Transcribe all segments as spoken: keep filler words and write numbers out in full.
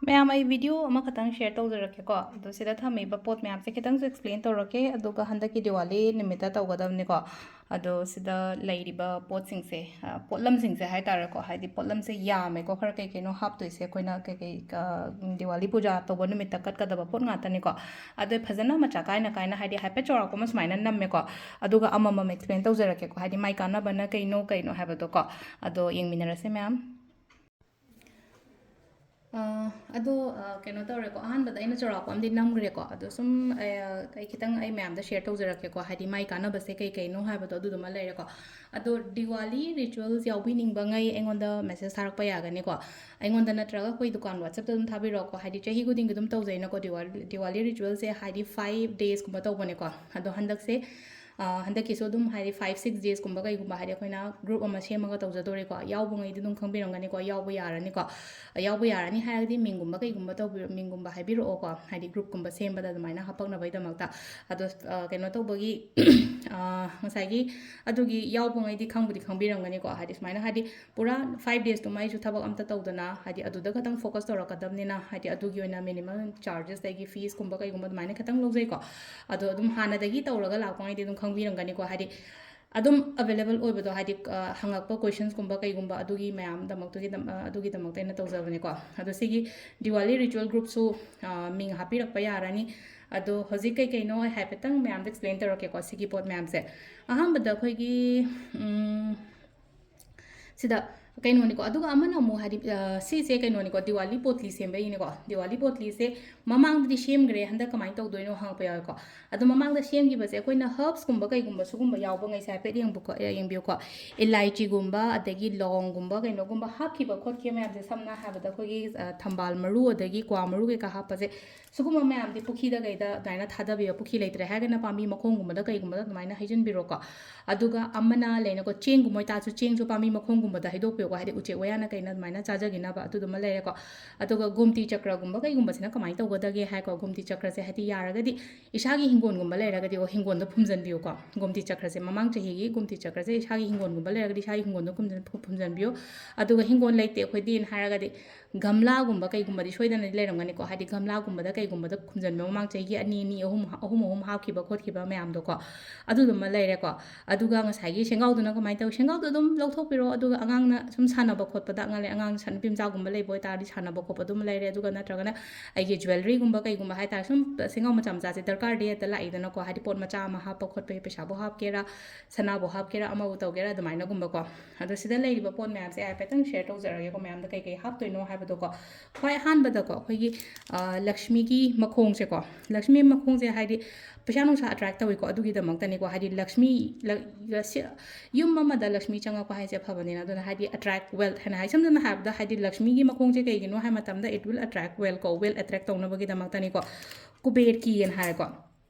ꯃꯌꯥꯝ, ꯑꯩ video ꯑꯃꯈꯛꯇꯪ share ꯇꯧꯖꯔꯛꯀꯦꯀꯣ꯫ ꯑꯗꯣ ꯁꯤꯗ ꯊꯝꯃꯤꯕ ꯄꯣꯠ ꯃꯌꯥꯝꯁꯦ ꯈꯤꯇꯪꯁꯨ explain ꯇꯧꯔꯛꯀꯦ, ꯑꯗꯨꯒ ꯍꯟꯗꯛꯀꯤ ꯗꯤꯋꯥꯂꯤ ꯅꯨꯃꯤꯠꯇ ꯇꯧꯒꯗꯕꯅꯤꯀꯣ꯫ ꯑꯗꯣ ꯁꯤꯗ ꯂꯩꯔꯤꯕ ꯄꯣꯠꯁꯤꯡꯁꯦ, ꯑ, ꯄꯣꯠꯂꯝꯁꯤꯡꯁꯦ ꯍꯥꯏ ꯇꯥꯔꯦꯀꯣ, ꯍꯥꯏꯗꯤ ꯄꯣꯠꯂꯝꯁꯦ ꯌꯥꯝꯃꯦꯀꯣ, ꯈꯔ ꯀꯩ ꯀꯩꯅꯣ ꯍꯥꯞꯇꯣꯏꯁꯦ ꯑꯩꯈꯣꯏꯅ ꯀꯩ ꯀꯩ, ꯑ, ꯗꯤꯋꯥꯂꯤ ꯄꯨꯖꯥ ꯇꯧꯕ ꯅꯨꯃꯤꯠꯇ ꯀꯠꯀꯗꯕ ꯄꯣꯠ ꯉꯥꯛꯇꯅꯤꯀꯣ꯫ ꯑꯗꯣ ꯐꯖꯅ ꯃꯆꯥ ꯀꯥꯏꯅ ꯀꯥꯏꯅ, ꯍꯥꯏꯗꯤ ꯍꯥꯏꯐꯦꯠ ꯆꯥꯎꯔꯥꯛꯄ ꯑꯃ ꯁꯨꯃꯥꯏꯅ ꯅꯝꯃꯦꯀꯣ꯫ ꯑꯗꯨꯒ ꯑꯃꯃꯝ explain ꯇꯧꯖꯔꯛꯀꯦꯀꯣ, ꯍꯥꯏꯗꯤ ꯃꯥꯏ ꯀꯥꯟꯅꯕꯅ ꯀꯩꯅꯣ ꯀꯩꯅꯣ ꯍꯥꯏꯕꯗꯣꯀꯣ꯫ ꯑꯗꯣ ꯌꯦꯡꯃꯤꯟꯅꯔꯁꯦ ꯃꯌꯥꯝ꯫ ꯑ, ꯑꯗꯣ, ꯑ, ꯀꯩꯅꯣ ꯇꯧꯔꯦꯀꯣ, ꯑꯍꯥꯟꯕꯗ ꯑꯩꯅ ꯆꯥꯎꯔꯥꯛꯄ ꯑꯃꯗꯤ ꯅꯝꯈ꯭ꯔꯦꯀꯣ꯫ ꯑꯗꯣ ꯁꯨꯝ, ꯑ, ꯑꯩ ꯈꯤꯇꯪ ꯑꯩ ꯃꯌꯥꯝꯗ share ꯇꯧꯖꯔꯛꯀꯦꯀꯣ, ꯍꯥꯏꯗꯤ ꯃꯥꯏ ꯀꯥꯟꯅꯕꯁꯦ ꯀꯩ ꯀꯩꯅꯣ ꯍꯥꯏꯕꯗꯣ ꯑꯗꯨꯗꯨꯃ ꯂꯩꯔꯦꯀꯣ꯫ ꯑꯗꯣ ꯗꯤꯋꯥꯂꯤ rituals ꯌꯥꯎꯕꯤꯅꯤꯡꯕꯉꯩ ꯑꯩꯉꯣꯟꯗ message ꯊꯥꯔꯛꯄ ꯌꯥꯒꯅꯤꯀꯣ꯫ ꯑꯩꯉꯣꯟꯗ ꯅꯠꯇ꯭ꯔꯒ ꯑꯩꯈꯣꯏ ꯗꯨꯀꯥꯟ WhatsApp-ꯇ ꯑꯗꯨꯝ ꯊꯥꯕꯤꯔꯛꯑꯣꯀꯣ꯫ ꯍꯥꯏꯗꯤ ꯆꯍꯤ ꯈꯨꯗꯤꯡꯒꯤ ꯑꯗꯨꯝ ꯇꯧꯖꯩꯅꯀꯣ, ꯗꯤꯋꯥꯂꯤ, ꯗꯤꯋꯥꯂꯤ rituals-ꯁꯦ ꯍꯥꯏꯗꯤ five days-ꯀꯨꯝꯕ ꯇꯧꯕꯅꯦꯀꯣ꯫ ꯑꯗꯣ ꯍꯟꯗꯛꯁꯦ, ꯑ, ꯍꯟꯗꯛꯀꯤꯁꯨ ꯑꯗꯨꯝ ꯍꯥꯏꯗꯤ five six days-ꯀꯨꯝꯕ ꯀꯩꯒꯨꯝꯕ ꯍꯥꯏꯗꯤ ꯑꯩꯈꯣꯏꯅ group ꯑꯃ ꯁꯦꯝꯃꯒ ꯇꯧꯖꯗꯣꯔꯦꯀꯣ꯫ ꯌꯥꯎꯕꯉꯩꯗꯤ ꯑꯗꯨꯝ ꯈꯪꯕꯤꯔꯝꯒꯅꯤꯀꯣ, ꯌꯥꯎꯕ ꯌꯥꯔꯅꯤꯀꯣ꯫ ꯌꯥꯎꯕ ꯌꯥꯔꯅꯤ ꯍꯥꯏꯔꯒꯗꯤ ꯃꯤꯡꯒꯨꯝꯕ ꯀꯩꯒꯨꯝꯕ ꯇꯧꯕꯤꯔ-, ꯃꯤꯡꯒꯨꯝꯕ ꯍꯥꯏꯕꯤꯔꯛꯑꯣꯀꯣ, ꯍꯥꯏꯗꯤ group-ꯀꯨꯝꯕ ꯁꯦꯝꯕꯗ ꯑꯗꯨꯃꯥꯏꯅ ꯍꯥꯄꯛꯅꯕꯒꯤꯗꯃꯛꯇ꯫ ꯑꯗꯣ, ꯑ, ꯀꯩꯅꯣ ꯇꯧꯕꯒꯤ, ꯑ, ꯉꯁꯥꯏꯒꯤ ꯑꯗꯨꯒꯤ ꯌꯥꯎꯕꯉꯩꯗꯤ ꯈꯪꯕꯨꯗꯤ ꯈꯪꯕꯤꯔꯝꯒꯅꯤꯀꯣ, ꯍꯥꯏꯗꯤ ꯁꯨꯃꯥꯏꯅ ꯍꯥꯏꯗꯤ ꯄꯨꯔꯥ five days-ꯇꯨꯃ ꯑꯩꯁꯨ ꯊꯕꯛ ꯑꯝꯇ ꯇꯧꯗꯅ ꯍꯥꯏꯗꯤ ꯑꯗꯨꯗ ꯈꯛꯇꯪ focus ꯇꯧꯔꯛꯀꯗꯕꯅꯤꯅ ꯍꯥꯏꯗꯤ ꯑꯗꯨꯒꯤ ꯑꯣꯏꯅ minimum charges ꯑꯩꯒꯤ fees-ꯀꯨꯝꯕ ꯀꯩꯒꯨꯝꯕ ꯑꯗꯨꯃꯥꯏꯅ ꯈꯤꯇꯪ ꯂꯧꯖꯩꯀꯣ꯫ ꯑꯗꯣ ꯑꯗꯨꯝ ꯍꯥꯟꯅꯗꯒꯤ ꯇꯧꯔꯒ ꯂꯥꯛꯄꯉꯩꯗꯤ ꯑꯗꯨꯝ ꯈꯪꯕꯤꯔꯝꯒꯅꯤꯀꯣ, ꯍꯥꯏꯗꯤ ꯑꯗꯨꯝ available ꯑꯣꯏꯕꯗꯣ, ꯍꯥꯏꯗꯤ, ꯑ, ꯍꯪꯉꯛꯄ questions-ꯀꯨꯝꯕ ꯀꯩꯒꯨꯝꯕ ꯑꯗꯨꯒꯤ ꯃꯌꯥꯝꯗꯃꯛꯇꯨꯒꯤꯗꯝ-, ꯑ, ꯑꯗꯨꯒꯤꯗꯃꯛꯇ ꯑꯩꯅ ꯇꯧꯖꯕꯅꯤꯀꯣ꯫ ꯑꯗꯣ ꯁꯤꯒꯤ ꯗꯤꯋꯥꯂꯤ ritual group-ꯁꯨ, ꯑ, ꯃꯤꯡ ꯍꯥꯞꯄꯤꯔꯛꯄ ꯌꯥꯔꯅꯤ꯫ ꯑꯗꯣ ꯍꯧꯖꯤꯛ ꯀꯩ ꯀꯩꯅꯣ ꯑꯩ ꯍꯥꯏꯐꯦꯠꯇꯪ ꯃꯌꯥꯝꯗ explain ꯇꯧꯔꯛꯀꯦꯀꯣ, ꯁꯤꯒꯤ ꯄꯣꯠ ꯃꯌꯥꯝꯁꯦ꯫ ꯑꯍꯥꯟꯕꯗ ꯑꯩꯈꯣꯏꯒꯤ, ꯎꯝ, ꯁꯤꯗ ꯀꯩꯅꯣꯅꯤꯀꯣ, ꯑꯗꯨꯒ ꯑꯃꯅ ꯑꯃꯨꯛ ꯍꯥꯏꯗꯤ, ꯑ, ꯁꯤꯁꯦ ꯀꯩꯅꯣꯅꯤꯀꯣ, ꯗꯤꯋꯥꯂꯤ ꯄꯣꯠꯂꯤ ꯁꯦꯝꯕꯒꯤꯅꯤꯀꯣ꯫ ꯗꯤꯋꯥꯂꯤ ꯄꯣꯠꯂꯤꯁꯦ ꯃꯃꯥꯡꯗꯗꯤ ꯁꯦꯝꯈ꯭ꯔꯦ, ꯍꯟꯗꯛ ꯀꯃꯥꯏꯅ ꯇꯧꯗꯣꯏꯅꯣ ꯍꯪꯉꯛꯄ ꯌꯥꯎꯋꯦꯀꯣ꯫ ꯑꯗꯣ ꯃꯃꯥꯡꯗ ꯁꯦꯝꯈꯤꯕꯁꯦ ꯑꯩꯈꯣꯏꯅ herbs-ꯀꯨꯝꯕ ꯀꯩꯒꯨꯝꯕꯁꯨꯒꯨꯝꯕ ꯌꯥꯎꯕꯉꯩꯁꯦ ꯍꯥꯏꯐꯦꯠ ꯌꯦꯡꯕꯀꯣ, ꯑ, ꯌꯦꯡꯕꯤꯌꯨꯀꯣ꯫ ꯏꯂꯥꯏꯆꯤꯒꯨꯝꯕ, ꯑꯗꯒꯤ ꯂꯣꯡꯒꯨꯝꯕ ꯀꯩꯅꯣꯒꯨꯝꯕ ꯍꯥꯞꯈꯤꯕ ꯈꯣꯠꯈꯤꯕ ꯃꯌꯥꯝꯁꯦ, ꯁꯝꯅ ꯍꯥꯏꯔꯕꯗ ꯑꯩꯈꯣꯏꯒꯤ, ꯑ, ꯊꯝꯕꯥꯜ ꯃꯔꯨ, ꯑꯗꯒꯤ ꯀ꯭ꯋꯥ ꯃꯔꯨ ꯀꯩꯀꯥ ꯍꯥꯞꯄꯁꯦ, ꯁꯤꯒꯨꯝꯕ ꯃꯌꯥꯝꯗꯤ ꯄꯨꯈ꯭ꯔꯤꯗ ꯀꯩꯗ ꯑꯗꯨꯃꯥꯏꯅ ꯊꯥꯗꯕꯤꯌꯣ꯫ ꯄꯨꯈ꯭ꯔꯤ ꯂꯩꯇ꯭ꯔꯦ ꯍꯥꯏꯔꯒꯅ ꯄꯥꯝꯕꯤ ꯃꯈꯣꯡꯒꯨꯝꯕꯗ ꯀꯩꯒꯨꯝꯕꯗ ꯑꯗꯨꯃꯥꯏꯅ ꯍꯩꯖꯤꯟꯕꯤꯔꯣꯀꯣ꯫ ꯑꯗꯨꯒ ꯑꯃꯅ ꯂꯩꯅꯀꯣ, ꯆꯦꯡꯒꯨꯝꯕ ꯑꯣꯏꯇꯥꯔꯁꯨ ꯆꯦꯡꯁꯨ ꯄꯥꯝꯕꯤ ꯃꯈꯣꯡꯒꯨꯝꯕꯗ ꯍꯩꯗꯣꯛꯄꯤꯌꯣꯀꯣ, ꯍꯥꯏꯗꯤ ꯎꯆꯦꯛ ꯋꯥꯌꯥꯅ ꯀꯩꯅ ꯑꯗꯨꯃꯥꯏꯅ ꯆꯥꯖꯈꯤꯅꯕ ꯑꯗꯨꯗꯨꯃ ꯂꯩꯔꯦꯀꯣ꯫ ꯑꯗꯨꯒ ꯒꯣꯝꯇꯤ ꯆꯀ꯭ꯔꯒꯨꯝꯕ ꯀꯩꯒꯨꯝꯕꯁꯤꯅ ꯀꯃꯥꯏꯅ ꯇꯧꯒꯗꯒꯦ ꯍꯥꯏꯀꯣ, ꯒꯣꯝꯇꯤ ꯆꯀ꯭ꯔꯁꯦ ꯍꯥꯏꯗꯤ ꯌꯥꯔꯒꯗꯤ ꯏꯁꯥꯒꯤ ꯍꯤꯡꯒꯣꯜꯒꯨꯝꯕ ꯂꯩꯔꯒꯗꯤꯀꯣ, ꯍꯤꯡꯒꯣꯜꯗ ꯐꯨꯝꯖꯟꯕꯤꯌꯨꯀꯣ꯫ ꯒꯣꯝꯇꯤ ꯆꯀ꯭ꯔꯁꯦ ꯃꯃꯥꯡ ꯆꯍꯤꯒꯤ ꯒꯣꯝꯇꯤ ꯆꯀ꯭ꯔꯁꯦ ꯏꯁꯥꯒꯤ ꯍꯤꯡꯒꯣꯜꯒꯨꯝꯕ ꯂꯩꯔꯒꯗꯤ ꯏꯁꯥꯒꯤ ꯍꯤꯡꯒꯣꯜꯗ ꯐꯨꯝꯖꯟ-, ꯐꯨꯝꯖꯟꯕꯤꯌꯨ꯫ ꯑꯗꯨꯒ ꯍꯤꯡꯒꯣꯜ ꯂꯩꯇꯦ ꯑꯩꯈꯣꯏꯗꯤꯅ ꯍꯥꯏꯔꯒꯗꯤ ꯒꯝꯂꯥꯒꯨꯝꯕ ꯀꯩꯒꯨꯝꯕꯗꯤ ꯁꯣꯏꯗꯅꯗꯤ ꯂꯩꯔꯝꯒꯅꯤꯀꯣ, ꯍꯥꯏꯗꯤ ꯒꯝꯂꯥꯒꯨꯝꯕꯗ ꯀꯩꯒꯨꯝꯕꯗ ꯈꯨꯝꯖꯤꯟꯕ, ꯃꯃꯥꯡ ꯆꯍꯤꯒꯤ ꯑꯅꯤ ꯑꯅꯤ, ꯑꯍꯨꯝ, ꯑꯍꯨꯝ ꯑꯍꯨꯝ ꯍꯥꯞꯈꯤꯕ ꯈꯣꯠꯈꯤꯕ ꯃꯌꯥꯝꯗꯣꯀꯣ, ꯑꯗꯨꯗꯨꯃ ꯂꯩꯔꯦꯀꯣ꯫ ꯑꯗꯨꯒ ꯉꯁꯥꯏꯒꯤ ꯁꯦꯡꯒꯥꯎꯗꯨꯅ ꯀꯃꯥꯏꯅ ꯇꯧꯋꯤ? ꯁꯦꯡꯒꯥꯎꯗꯣ ꯑꯗꯨꯝ ꯂꯧꯊꯣꯛꯄꯤꯔꯣ, ꯑꯗꯨꯒ ꯑꯉꯥꯡꯅ ꯁꯨꯝ ꯁꯥꯟꯅꯕ ꯈꯣꯠꯄꯗ, ꯑꯉꯥꯡ ꯂꯩ-, ꯑꯉꯥꯡ ꯁꯥꯟ-, ꯅꯨꯄꯤ ꯃꯆꯥꯒꯨꯝꯕ ꯂꯩꯕ ꯑꯣꯏꯇꯥꯔꯗꯤ ꯁꯥꯟꯅꯕ ꯈꯣꯠꯄ ꯑꯗꯨꯝ ꯂꯩꯔꯦ, ꯑꯗꯨꯒ ꯅꯠꯇ꯭ꯔꯒꯅ ꯑꯩꯒꯤ ꯖ꯭ꯋꯦꯂꯔꯤꯒꯨꯝꯕ ꯀꯩꯒꯨꯝꯕ ꯍꯥꯏꯇꯥꯔꯦ, ꯁꯨꯝ ꯁꯦꯡꯒꯥꯎ ꯃꯆꯥ ꯃꯆꯥꯁꯦ ꯗꯔꯀꯥꯔꯗꯤ ꯍꯦꯛꯇ ꯂꯥꯛꯏꯗꯅꯀꯣ, ꯍꯥꯏꯗꯤ ꯄꯣꯠ ꯃꯆꯥ ꯑꯃ ꯍꯥꯞꯄ ꯈꯣꯠꯄꯒꯤ ꯄꯩꯁꯥꯕꯨ ꯍꯥꯞꯀꯦꯔꯥ, ꯁꯅꯥꯕꯨ ꯍꯥꯞꯀꯦꯔꯥ, ꯑꯃꯕꯨ ꯇꯧꯒꯦꯔꯥ, ꯑꯗꯨꯃꯥꯏꯅꯒꯨꯝꯕꯀꯣ꯫ ꯑꯗꯣ ꯁꯤꯗ ꯂꯩꯔꯤꯕ ꯄꯣꯠ ꯃꯌꯥꯝꯁꯦ ꯑꯩ ꯍꯥꯏꯐꯦꯠꯇꯪ ꯁꯤꯌꯔ ꯇꯧꯖꯔꯒꯦꯀꯣ, ꯃꯌꯥꯝꯗ ꯀꯩ ꯀꯩ ꯍꯥꯞꯇꯣꯏꯅꯣ ꯍꯥꯏꯕꯗꯣꯀꯣ꯫ ꯈ꯭ꯋꯥꯏ ꯑꯍꯥꯟꯕꯗꯀꯣ, ꯑꯩꯈꯣꯏꯒꯤ, ꯑ, ꯂꯛꯁꯃꯤꯒꯤ ꯃꯈꯣꯡꯁꯦꯀꯣ, ꯂꯛꯁꯃꯤ ꯃꯈꯣꯡꯁꯦ ꯍꯥꯏꯗꯤ ꯄꯩꯁꯥ ꯅꯨꯡꯁꯥ ꯑꯦꯇ꯭ꯔꯦꯛ ꯇꯧꯋꯤꯀꯣ, ꯑꯗꯨꯒꯤꯗꯃꯛꯇꯅꯤꯀꯣ, ꯍꯥꯏꯗꯤ ꯂꯛꯁꯃꯤ, ꯂ-, ꯁꯤ-, ꯌꯨꯝ ꯑꯃꯗ ꯂꯛꯁꯃꯤ ꯆꯪꯉꯛꯄ ꯍꯥꯏꯁꯦ ꯐꯕꯅꯤꯅ, ꯑꯗꯨꯅ ꯍꯥꯏꯗꯤ ꯑꯦꯇ꯭ꯔꯦꯛ ꯋꯦꯜꯊ ꯍꯥꯏꯅ ꯍꯥꯏ꯫ ꯏꯁꯝ ꯁꯝꯅ ꯍꯥꯏꯔꯕꯗ, ꯍꯥꯏꯗꯤ ꯂꯛꯁꯃꯤꯒꯤ ꯃꯈꯣꯡꯁꯦ ꯀꯩꯒꯤꯅꯣ ꯍꯥꯏ ꯃꯇꯝꯗ, it will attract wealth ꯀꯣ, ꯋꯦꯜꯊ ꯑꯦꯇ꯭ꯔꯦꯛ ꯇꯧꯅꯕꯒꯤꯗꯃꯛꯇꯅꯤꯀꯣ, ꯀꯨꯕꯦꯔ ꯀꯤꯅ ꯍꯥꯏꯔꯦꯀꯣ꯫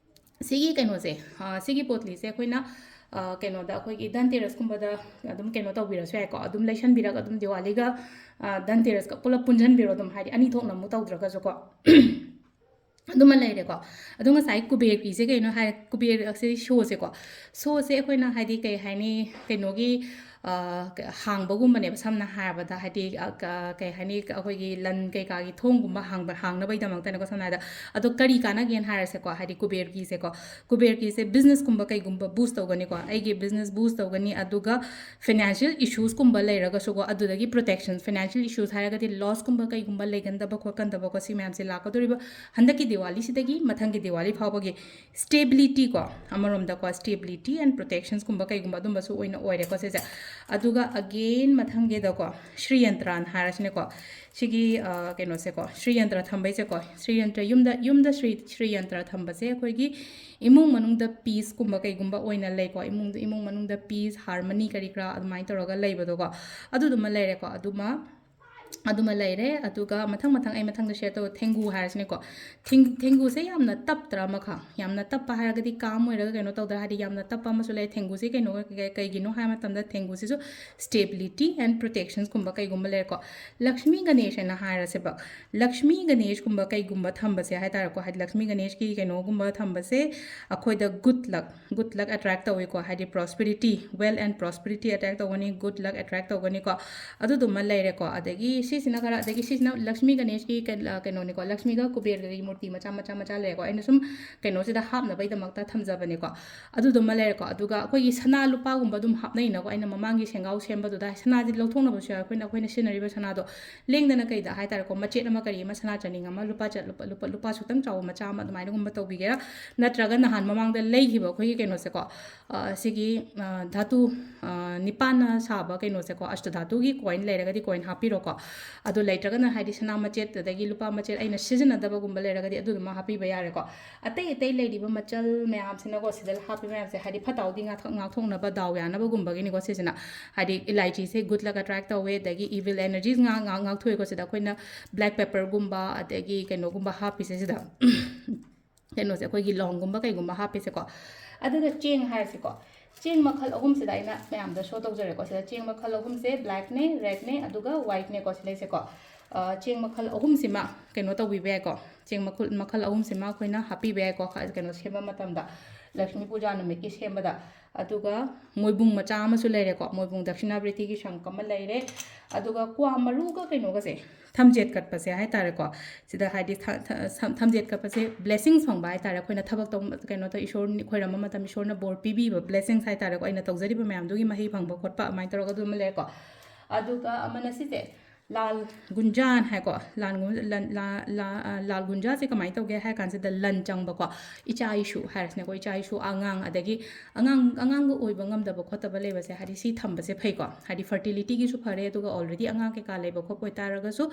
ꯁꯤꯒꯤ ꯀꯩꯅꯣꯁꯦ, ꯑ, ꯁꯤꯒꯤ ꯄꯣꯠꯂꯤꯁꯦ ꯑꯩꯈꯣꯏꯅ, ꯑ, ꯀꯩꯅꯣꯗ, ꯑꯩꯈꯣꯏꯒꯤ ꯙꯟꯇꯦꯔꯁꯀꯨꯝꯕꯗ ꯑꯗꯨꯝ ꯀꯩꯅꯣ ꯇꯧꯕꯤꯔꯁꯨ ꯌꯥꯏꯀꯣ, ꯑꯗꯨꯝ ꯂꯩꯁꯟꯕꯤꯔꯒ ꯑꯗꯨꯝ ꯗꯤꯋꯥꯂꯤꯒ, ꯑ, ꯙꯟꯇꯦꯔꯁꯀ ꯄꯨꯂꯞ ꯄꯨꯟꯁꯤꯟꯕꯤꯔꯣ ꯑꯗꯨꯝ, ꯍꯥꯏꯗꯤ ꯑꯅꯤ ꯊꯣꯛꯅ ꯑꯃꯨꯛ ꯇꯧꯗ꯭ꯔꯒꯁꯨꯀꯣ꯫ ꯑꯗꯨꯃ ꯂꯩꯔꯦꯀꯣ꯫ ꯑꯗꯣ ꯉꯁꯥꯏ ꯀꯨꯕꯦꯔꯒꯤꯁꯦ ꯀꯩꯅꯣ ꯍꯥꯏ, ꯀꯨꯕꯦꯔ ꯑꯁꯤ ꯁꯣꯁꯦꯀꯣ, ꯁꯣꯁꯦ ꯑꯩꯈꯣꯏꯅ ꯍꯥꯏꯗꯤ ꯀꯩ ꯍꯥꯏꯅꯤ, ꯀꯩꯅꯣꯒꯤ, ꯑ, ꯀ-, ꯍꯥꯡꯕꯒꯨꯝꯕꯅꯦꯕ, ꯁꯝꯅ ꯍꯥꯏꯔꯕꯗ, ꯍꯥꯏꯗꯤ, ꯑ, ꯀ-, ꯀꯩ ꯍꯥꯏꯅꯤ, ꯑꯩꯈꯣꯏꯒꯤ ꯂꯟ ꯀꯩꯀꯥꯒꯤ ꯊꯣꯡꯒꯨꯝꯕ ꯍꯥꯡꯕ, ꯍꯥꯡꯅꯕꯒꯤꯗꯃꯛꯇꯅꯦꯀꯣ, ꯁꯝꯅ ꯍꯥꯏꯔꯕꯗ꯫ ꯑꯗꯣ ꯀꯔꯤ ꯀꯥꯟꯅꯒꯦꯅ ꯍꯥꯏꯔꯁꯦꯀꯣ, ꯍꯥꯏꯗꯤ ꯀꯨꯕꯦꯔꯒꯤꯁꯦꯀꯣ, ꯀꯨꯕꯦꯔꯒꯤꯁꯦ ꯕꯤꯖꯤꯅꯦꯁꯀꯨꯝꯕ ꯀꯩꯒꯨꯝꯕ ꯕꯨꯁ ꯇꯧꯒꯅꯤꯀꯣ, ꯑꯩꯒꯤ ꯕꯤꯖꯤꯅꯦꯁ ꯕꯨꯁ ꯇꯧꯒꯅꯤ, ꯑꯗꯨꯒ ꯐꯥꯏꯅꯥꯟꯁꯤꯌꯦꯜ ꯏꯁꯨꯁꯀꯨꯝꯕ ꯂꯩꯔꯒꯁꯨꯀꯣ, ꯑꯗꯨꯗꯒꯤ ꯄ꯭ꯔꯣꯇꯦꯛꯁꯟ, ꯐꯥꯏꯅꯥꯟꯁꯤꯌꯦꯜ ꯏꯁꯨꯁ ꯍꯥꯏꯔꯒꯗꯤ ꯂꯣꯁꯀꯨꯝꯕ ꯀꯩꯒꯨꯝꯕ ꯂꯩꯒꯟꯗꯕ ꯈꯣꯠꯀꯟꯗꯕꯀꯣ, ꯁꯤ ꯃꯌꯥꯝꯁꯦ ꯂꯥꯛꯀꯗꯧꯔꯤꯕ ꯍꯟꯗꯛꯀꯤ ꯗꯤꯋꯥꯂꯤꯁꯤꯗꯒꯤ ꯃꯊꯪꯒꯤ ꯗꯤꯋꯥꯂꯤ ꯐꯥꯎꯕꯒꯤ ꯁ꯭ꯇꯦꯕꯤꯂꯤꯇꯤ ꯀꯣ, ꯑꯃꯔꯣꯝꯗꯀꯣ, ꯁ꯭ꯇꯦꯕꯤꯂꯤꯇꯤ ꯑꯦꯟ ꯄ꯭ꯔꯣꯇꯦꯛꯁꯟꯁꯀꯨꯝꯕ ꯀꯩꯒꯨꯝꯕ ꯑꯗꯨꯝꯕꯁꯨ ꯑꯣꯏꯅ ꯑꯣꯏꯔꯦꯀꯣ ꯁꯤꯁꯦ꯫ ꯑꯗꯨꯒ ꯑꯒꯦꯟ ꯃꯊꯪꯒꯤꯗꯀꯣ, ꯁ꯭ꯔꯤ ꯌꯟꯇ꯭ꯔꯥꯅ ꯍꯥꯏꯔꯁꯤꯅꯦꯀꯣ, ꯁꯤꯒꯤ, ꯑ, ꯀꯩꯅꯣꯁꯦꯀꯣ, ꯁ꯭ꯔꯤ ꯌꯟꯇ꯭ꯔ ꯊꯝꯕꯩꯁꯦꯀꯣ, ꯁ꯭ꯔꯤ ꯌꯟꯇ꯭ꯔ ꯌꯨꯝꯗ, ꯌꯨꯝꯗ ꯁ꯭ꯔꯤ, ꯁ꯭ꯔꯤ ꯌꯟꯇ꯭ꯔ ꯊꯝꯕꯁꯦ ꯑꯩꯈꯣꯏꯒꯤ ꯏꯃꯨꯡ ꯃꯅꯨꯡꯗ ꯄꯤꯁꯀꯨꯝꯕ ꯀꯩꯒꯨꯝꯕ ꯑꯣꯏꯅ ꯂꯩꯀꯣ, ꯏꯃꯨꯡꯗ, ꯏꯃꯨꯡ ꯃꯅꯨꯡꯗ ꯄꯤꯁ, ꯍꯥꯔꯃꯅꯤ ꯀꯔꯤ ꯀꯔꯥ ꯑꯗꯨꯃꯥꯏꯅ ꯇꯧꯔꯒ ꯂꯩꯕꯗꯣꯀꯣ, ꯑꯗꯨꯗꯨꯃ ꯂꯩꯔꯦꯀꯣ꯫ ꯑꯗꯨꯃ ꯑꯗꯨꯃ ꯂꯩꯔꯦ꯫ ꯑꯗꯨꯒ ꯃꯊꯪ ꯃꯊꯪ ꯑꯩ ꯃꯊꯪꯗ ꯁꯤꯌꯔ ꯇꯧ, ꯊꯦꯡꯒꯨ ꯍꯥꯏꯔꯁꯤꯅꯦꯀꯣ꯫ ꯊꯦꯡ-, ꯊꯦꯡꯒꯨꯁꯦ ꯌꯥꯝꯅ ꯇꯞꯇ꯭ꯔꯥ ꯑꯃꯈꯛ? ꯌꯥꯝꯅ ꯇꯞꯄ ꯍꯥꯏꯔꯒꯗꯤ ꯀꯥꯝ ꯑꯣꯏꯔꯒ ꯀꯩꯅꯣ ꯇꯧꯗ꯭ꯔꯥ? ꯍꯥꯏꯗꯤ ꯌꯥꯝꯅ ꯇꯞꯄ ꯑꯃꯁꯨ ꯂꯩ꯫ ꯊꯦꯡꯒꯨꯁꯦ ꯀꯩꯅꯣ, ꯀꯩ-, ꯀꯩꯒꯤꯅꯣ ꯍꯥꯏ ꯃꯇꯝꯗ ꯊꯦꯡꯒꯨꯁꯤꯁꯨ stability and protections ꯀꯨꯝꯕ ꯀꯩꯒꯨꯝꯕ ꯂꯩꯔꯦꯀꯣ꯫ ꯂꯛꯁꯃꯤ ꯒꯅꯦꯁ ꯍꯥꯏꯅ ꯍꯥꯏꯔꯁꯦꯕ꯫ ꯂꯛꯁꯃꯤ ꯒꯅꯦꯁꯀꯨꯝꯕ ꯀꯩꯒꯨꯝꯕ ꯊꯝꯕꯁꯦ ꯍꯥꯏ ꯇꯥꯔꯦꯀꯣ, ꯍꯥꯏꯗꯤ ꯂꯛꯁꯃꯤ ꯒꯅꯦꯁꯀꯤ ꯀꯩꯅꯣꯒꯨꯝꯕ ꯊꯝꯕꯁꯦ ꯑꯩꯈꯣꯏꯗ good luck, good luck attract ꯇꯧꯋꯤꯀꯣ, ꯍꯥꯏꯗꯤ prosperity, wealth and prosperity attract ꯇꯧꯒꯅꯤ, good luck attract ꯇꯧꯒꯅꯤꯀꯣ꯫ ꯑꯗꯨꯗꯨꯃ ꯂꯩꯔꯦꯀꯣ꯫ ꯑꯗꯒꯤ ꯁꯤ ꯁꯤꯁꯤꯅ ꯈꯔ, ꯑꯗꯒꯤ ꯁꯤꯁꯤꯅ ꯂꯛꯁꯃꯤ ꯒꯅꯦꯁꯀꯤ ꯀꯩ-, ꯑ, ꯀꯩꯅꯣꯅꯤꯀꯣ, ꯂꯛꯁꯃꯤꯒ ꯀꯨꯕꯦꯔꯒꯤ ꯃꯨꯔꯇꯤ ꯃꯆꯥ ꯃꯆꯥ ꯃꯆꯥ ꯂꯩꯔꯦꯀꯣ꯫ ꯑꯩꯅ ꯁꯨꯝ ꯀꯩꯅꯣꯁꯤꯗ ꯍꯥꯞꯅꯕꯒꯤꯗꯃꯛꯇ ꯊꯝꯖꯕꯅꯦꯀꯣ꯫ ꯑꯗꯨꯗꯨꯃ ꯂꯩꯔꯦꯀꯣ꯫ ꯑꯗꯨꯒ ꯑꯩꯈꯣꯏꯒꯤ ꯁꯅꯥ ꯂꯨꯄꯥꯒꯨꯝꯕ ꯑꯗꯨꯝ ꯍꯥꯞꯅꯩꯅꯀꯣ꯫ ꯑꯩꯅ ꯃꯃꯥꯡꯒꯤ ꯁꯦꯡꯒꯥꯎ ꯁꯦꯝꯕꯗꯨꯗ ꯁꯅꯥꯁꯦ ꯂꯧꯊꯣꯛꯅꯕꯁꯨ ꯌꯥꯎꯋꯦ꯫ ꯑꯩꯈꯣꯏꯅ, ꯑꯩꯈꯣꯏꯅ ꯁꯤꯖꯤꯟꯅꯔꯤꯕ ꯁꯅꯥꯗꯣ ꯂꯦꯡꯗꯅ ꯀꯩꯗ ꯍꯥꯏꯇꯥꯔꯦꯀꯣ, ꯃꯆꯦꯠ ꯑꯃ ꯀꯔꯤ ꯑꯃ, ꯁꯅꯥ ꯆꯅꯤꯡ ꯑꯃ, ꯂꯨꯄꯥ ꯆ-, ꯂꯨꯄꯥ, ꯂꯨꯄꯥ, ꯂꯨꯄꯥ ꯁꯨꯛꯇꯪ ꯆꯥꯎꯕ ꯃꯆꯥ ꯑꯃ ꯑꯗꯨꯃꯥꯏꯅꯒꯨꯝꯕ ꯇꯧꯕꯤꯒꯦꯔꯥ, ꯅꯠꯇ꯭ꯔꯒ ꯅꯍꯥꯟ ꯃꯃꯥꯡꯗ ꯂꯩꯈꯤꯕ ꯑꯩꯈꯣꯏꯒꯤ ꯀꯩꯅꯣꯁꯦꯀꯣ, ꯑ, ꯁꯤꯒꯤ, ꯑ, ꯙꯥꯇꯨ, ꯑ, ꯅꯤꯄꯥꯟꯅ ꯁꯥꯕ ꯀꯩꯅꯣꯁꯦꯀꯣ, ꯑꯁꯇ ꯙꯥꯇꯨꯒꯤ ꯀꯣꯏꯟ ꯂꯩꯔꯒꯗꯤ ꯀꯣꯏꯟ ꯍꯥꯞꯄꯤꯔꯣꯀꯣ꯫ ꯑꯗꯨ ꯂꯩꯇ꯭ꯔꯒꯅ, ꯍꯥꯏꯗꯤ, ꯁꯅꯥ ꯃꯆꯦꯠ ꯑꯗꯒꯤ ꯂꯨꯄꯥ ꯃꯆꯦꯠ ꯑꯩꯅ ꯁꯤꯖꯤꯟꯅꯗꯕꯒꯨꯝꯕ ꯂꯩꯔꯒꯗꯤ ꯑꯗꯨꯗꯨꯃ ꯍꯥꯞꯄꯤꯕ ꯌꯥꯔꯦꯀꯣ꯫ ꯑꯇꯩ ꯑꯇꯩ ꯂꯩꯔꯤꯕ ꯃꯆꯜ ꯃꯌꯥꯝꯁꯤꯅꯀꯣ, ꯁꯤꯗ ꯍꯥꯞꯄꯤ ꯃꯌꯥꯝꯁꯦ, ꯍꯥꯏꯗꯤ, ꯐꯠꯇ ꯍꯥꯎꯗꯤ ꯉꯥꯛꯊꯣꯛ-, ꯉꯥꯛꯊꯣꯛꯅꯕ, ꯗꯥꯎ ꯌꯥꯅꯕꯒꯨꯝꯕꯒꯤꯅꯤꯀꯣ ꯁꯤꯁꯤꯅ꯫ ꯍꯥꯏꯗꯤ, ꯏꯂꯥꯏꯆꯤꯁꯦ good luck attract ꯇꯧꯋꯦ, ꯑꯗꯒꯤ evil energies ꯉꯥꯛ-, ꯉꯥꯛ-, ꯉꯥꯛꯊꯣꯛꯑꯦꯀꯣ ꯁꯤꯗ꯫ ꯑꯩꯈꯣꯏꯅ black pepperꯒꯨꯝꯕ, ꯑꯗꯒꯤ ꯀꯩꯅꯣꯒꯨꯝꯕ ꯍꯥꯞꯄꯤꯁꯦ ꯁꯤꯗ꯫ ꯀꯩꯅꯣꯁꯦ, ꯑꯩꯈꯣꯏꯒꯤ ꯂꯣꯡꯒꯨꯝꯕ ꯀꯩꯒꯨꯝꯕ ꯍꯥꯞꯄꯤꯁꯦꯀꯣ꯫ ꯑꯗꯨꯒ ꯆꯦꯡ ꯍꯥꯏꯔꯁꯤꯀꯣ, ꯆꯦꯡ ꯃꯈꯜ ꯑꯍꯨꯝꯁꯤꯗ ꯑꯩꯅ ꯃꯌꯥꯝꯗ show ꯇꯧꯖꯔꯦꯀꯣ꯫ ꯁꯤꯗ ꯆꯦꯡ ꯃꯈꯜ ꯑꯍꯨꯝꯁꯦ, blackꯅꯦ, redꯅꯦ, ꯑꯗꯨꯒ whiteꯅꯦꯀꯣ, ꯁꯤꯗꯩꯁꯦꯀꯣ꯫ ꯑ, ꯆꯦꯡ ꯃꯈꯜ ꯑꯍꯨꯝꯁꯤꯃ ꯀꯩꯅꯣ ꯇꯧꯕꯤꯕ ꯌꯥꯏꯀꯣ꯫ ꯆꯦꯡ ꯃꯈꯜ, ꯃꯈꯜ ꯑꯍꯨꯝꯁꯤꯃ ꯑꯩꯈꯣꯏꯅ ꯍꯥꯞꯄꯤꯕ ꯌꯥꯏꯀꯣ, ꯈ-, ꯀꯩꯅꯣ ꯁꯦꯝꯕ ꯃꯇꯝꯗ, ꯂꯛꯁꯃꯤ ꯄꯨꯖꯥ ꯅꯨꯃꯤꯠꯀꯤ ꯁꯦꯝꯕꯗ꯫ ꯑꯗꯨꯒ ꯃꯣꯏꯕꯨꯡ ꯃꯆꯥ ꯑꯃꯁꯨ ꯂꯩꯔꯦꯀꯣ, ꯃꯣꯏꯕꯨꯡ ꯗꯛꯁꯤꯅꯥꯕ꯭ꯔꯤꯇꯤꯒꯤ ꯁꯪꯀ ꯑꯃ ꯂꯩꯔꯦ꯫ ꯑꯗꯨꯒ ꯀ꯭ꯋꯥ ꯃꯔꯨꯒ ꯀꯩꯅꯣꯒꯁꯦ, ꯊꯝꯖꯦꯠ ꯀꯠꯄꯁꯦ ꯍꯥꯏꯇꯥꯔꯦꯀꯣ, ꯁꯤꯗ, ꯍꯥꯏꯗꯤ, ꯊ-, ꯊ-, ꯁꯝ-, ꯊꯝꯖꯦꯠ ꯀꯠꯄꯁꯦ blessings ꯐꯪꯕ ꯍꯥꯏꯇꯥꯔꯦ꯫ ꯑꯩꯈꯣꯏꯅ ꯊꯕꯛ ꯇꯧ-, ꯀꯩꯅꯣ ꯇꯧ-, ꯏꯁꯣꯔ ꯈꯣꯏꯔꯝꯕ ꯃꯇꯝ ꯏꯁꯣꯔꯅ ꯕꯣꯔ ꯄꯤꯕꯤꯕ blessings ꯍꯥꯏꯇꯥꯔꯦꯀꯣ, ꯑꯩꯅ ꯇꯧꯖꯔꯤꯕ ꯃꯌꯥꯝꯗꯨꯒꯤ ꯃꯍꯩ ꯐꯪꯕ ꯈꯣꯠꯄ ꯑꯗꯨꯃꯥꯏꯅ ꯇꯧꯔꯒ ꯑꯗꯨ ꯑꯃ ꯂꯩꯔꯦꯀꯣ꯫ ꯑꯗꯨꯒ ꯑꯃꯅ ꯁꯤꯁꯦ, ꯂꯥꯜ ꯒꯨꯟꯖꯥꯟ ꯍꯥꯏꯀꯣ, ꯂꯥꯜ ꯒꯨꯟ-, ꯂꯟ-, ꯂꯥ-, ꯂꯥ-, ꯑ, ꯂꯥꯜ ꯒꯨꯟꯖꯥꯁꯦ ꯀꯃꯥꯏꯅ ꯇꯧꯒꯦ ꯍꯥꯏ ꯀꯥꯟꯁꯤꯗ, ꯂꯟ ꯆꯪꯕꯀꯣ, ꯏꯆꯥ ꯏꯁꯨ ꯍꯥꯏꯔꯁꯤꯅꯦꯀꯣ, ꯏꯆꯥ ꯏꯁꯨ, ꯑꯉꯥꯡ, ꯑꯗꯒꯤ ꯑꯉꯥꯡ, ꯑꯉꯥꯡꯒ ꯑꯣꯏꯕ ꯉꯝꯗꯕ ꯈꯣꯠꯇꯕ ꯂꯩꯕꯁꯦ, ꯍꯥꯏꯗꯤ, ꯁꯤ ꯊꯝꯕꯁꯦ ꯐꯩꯀꯣ꯫ ꯍꯥꯏꯗꯤ, fertilityꯒꯤꯁꯨ ꯐꯔꯦ, ꯑꯗꯨꯒ already ꯑꯉꯥꯡ ꯀꯩꯀꯥ ꯂꯩꯕ ꯈꯣꯠꯄ ꯑꯣꯏꯇꯥꯔꯒꯁꯨ,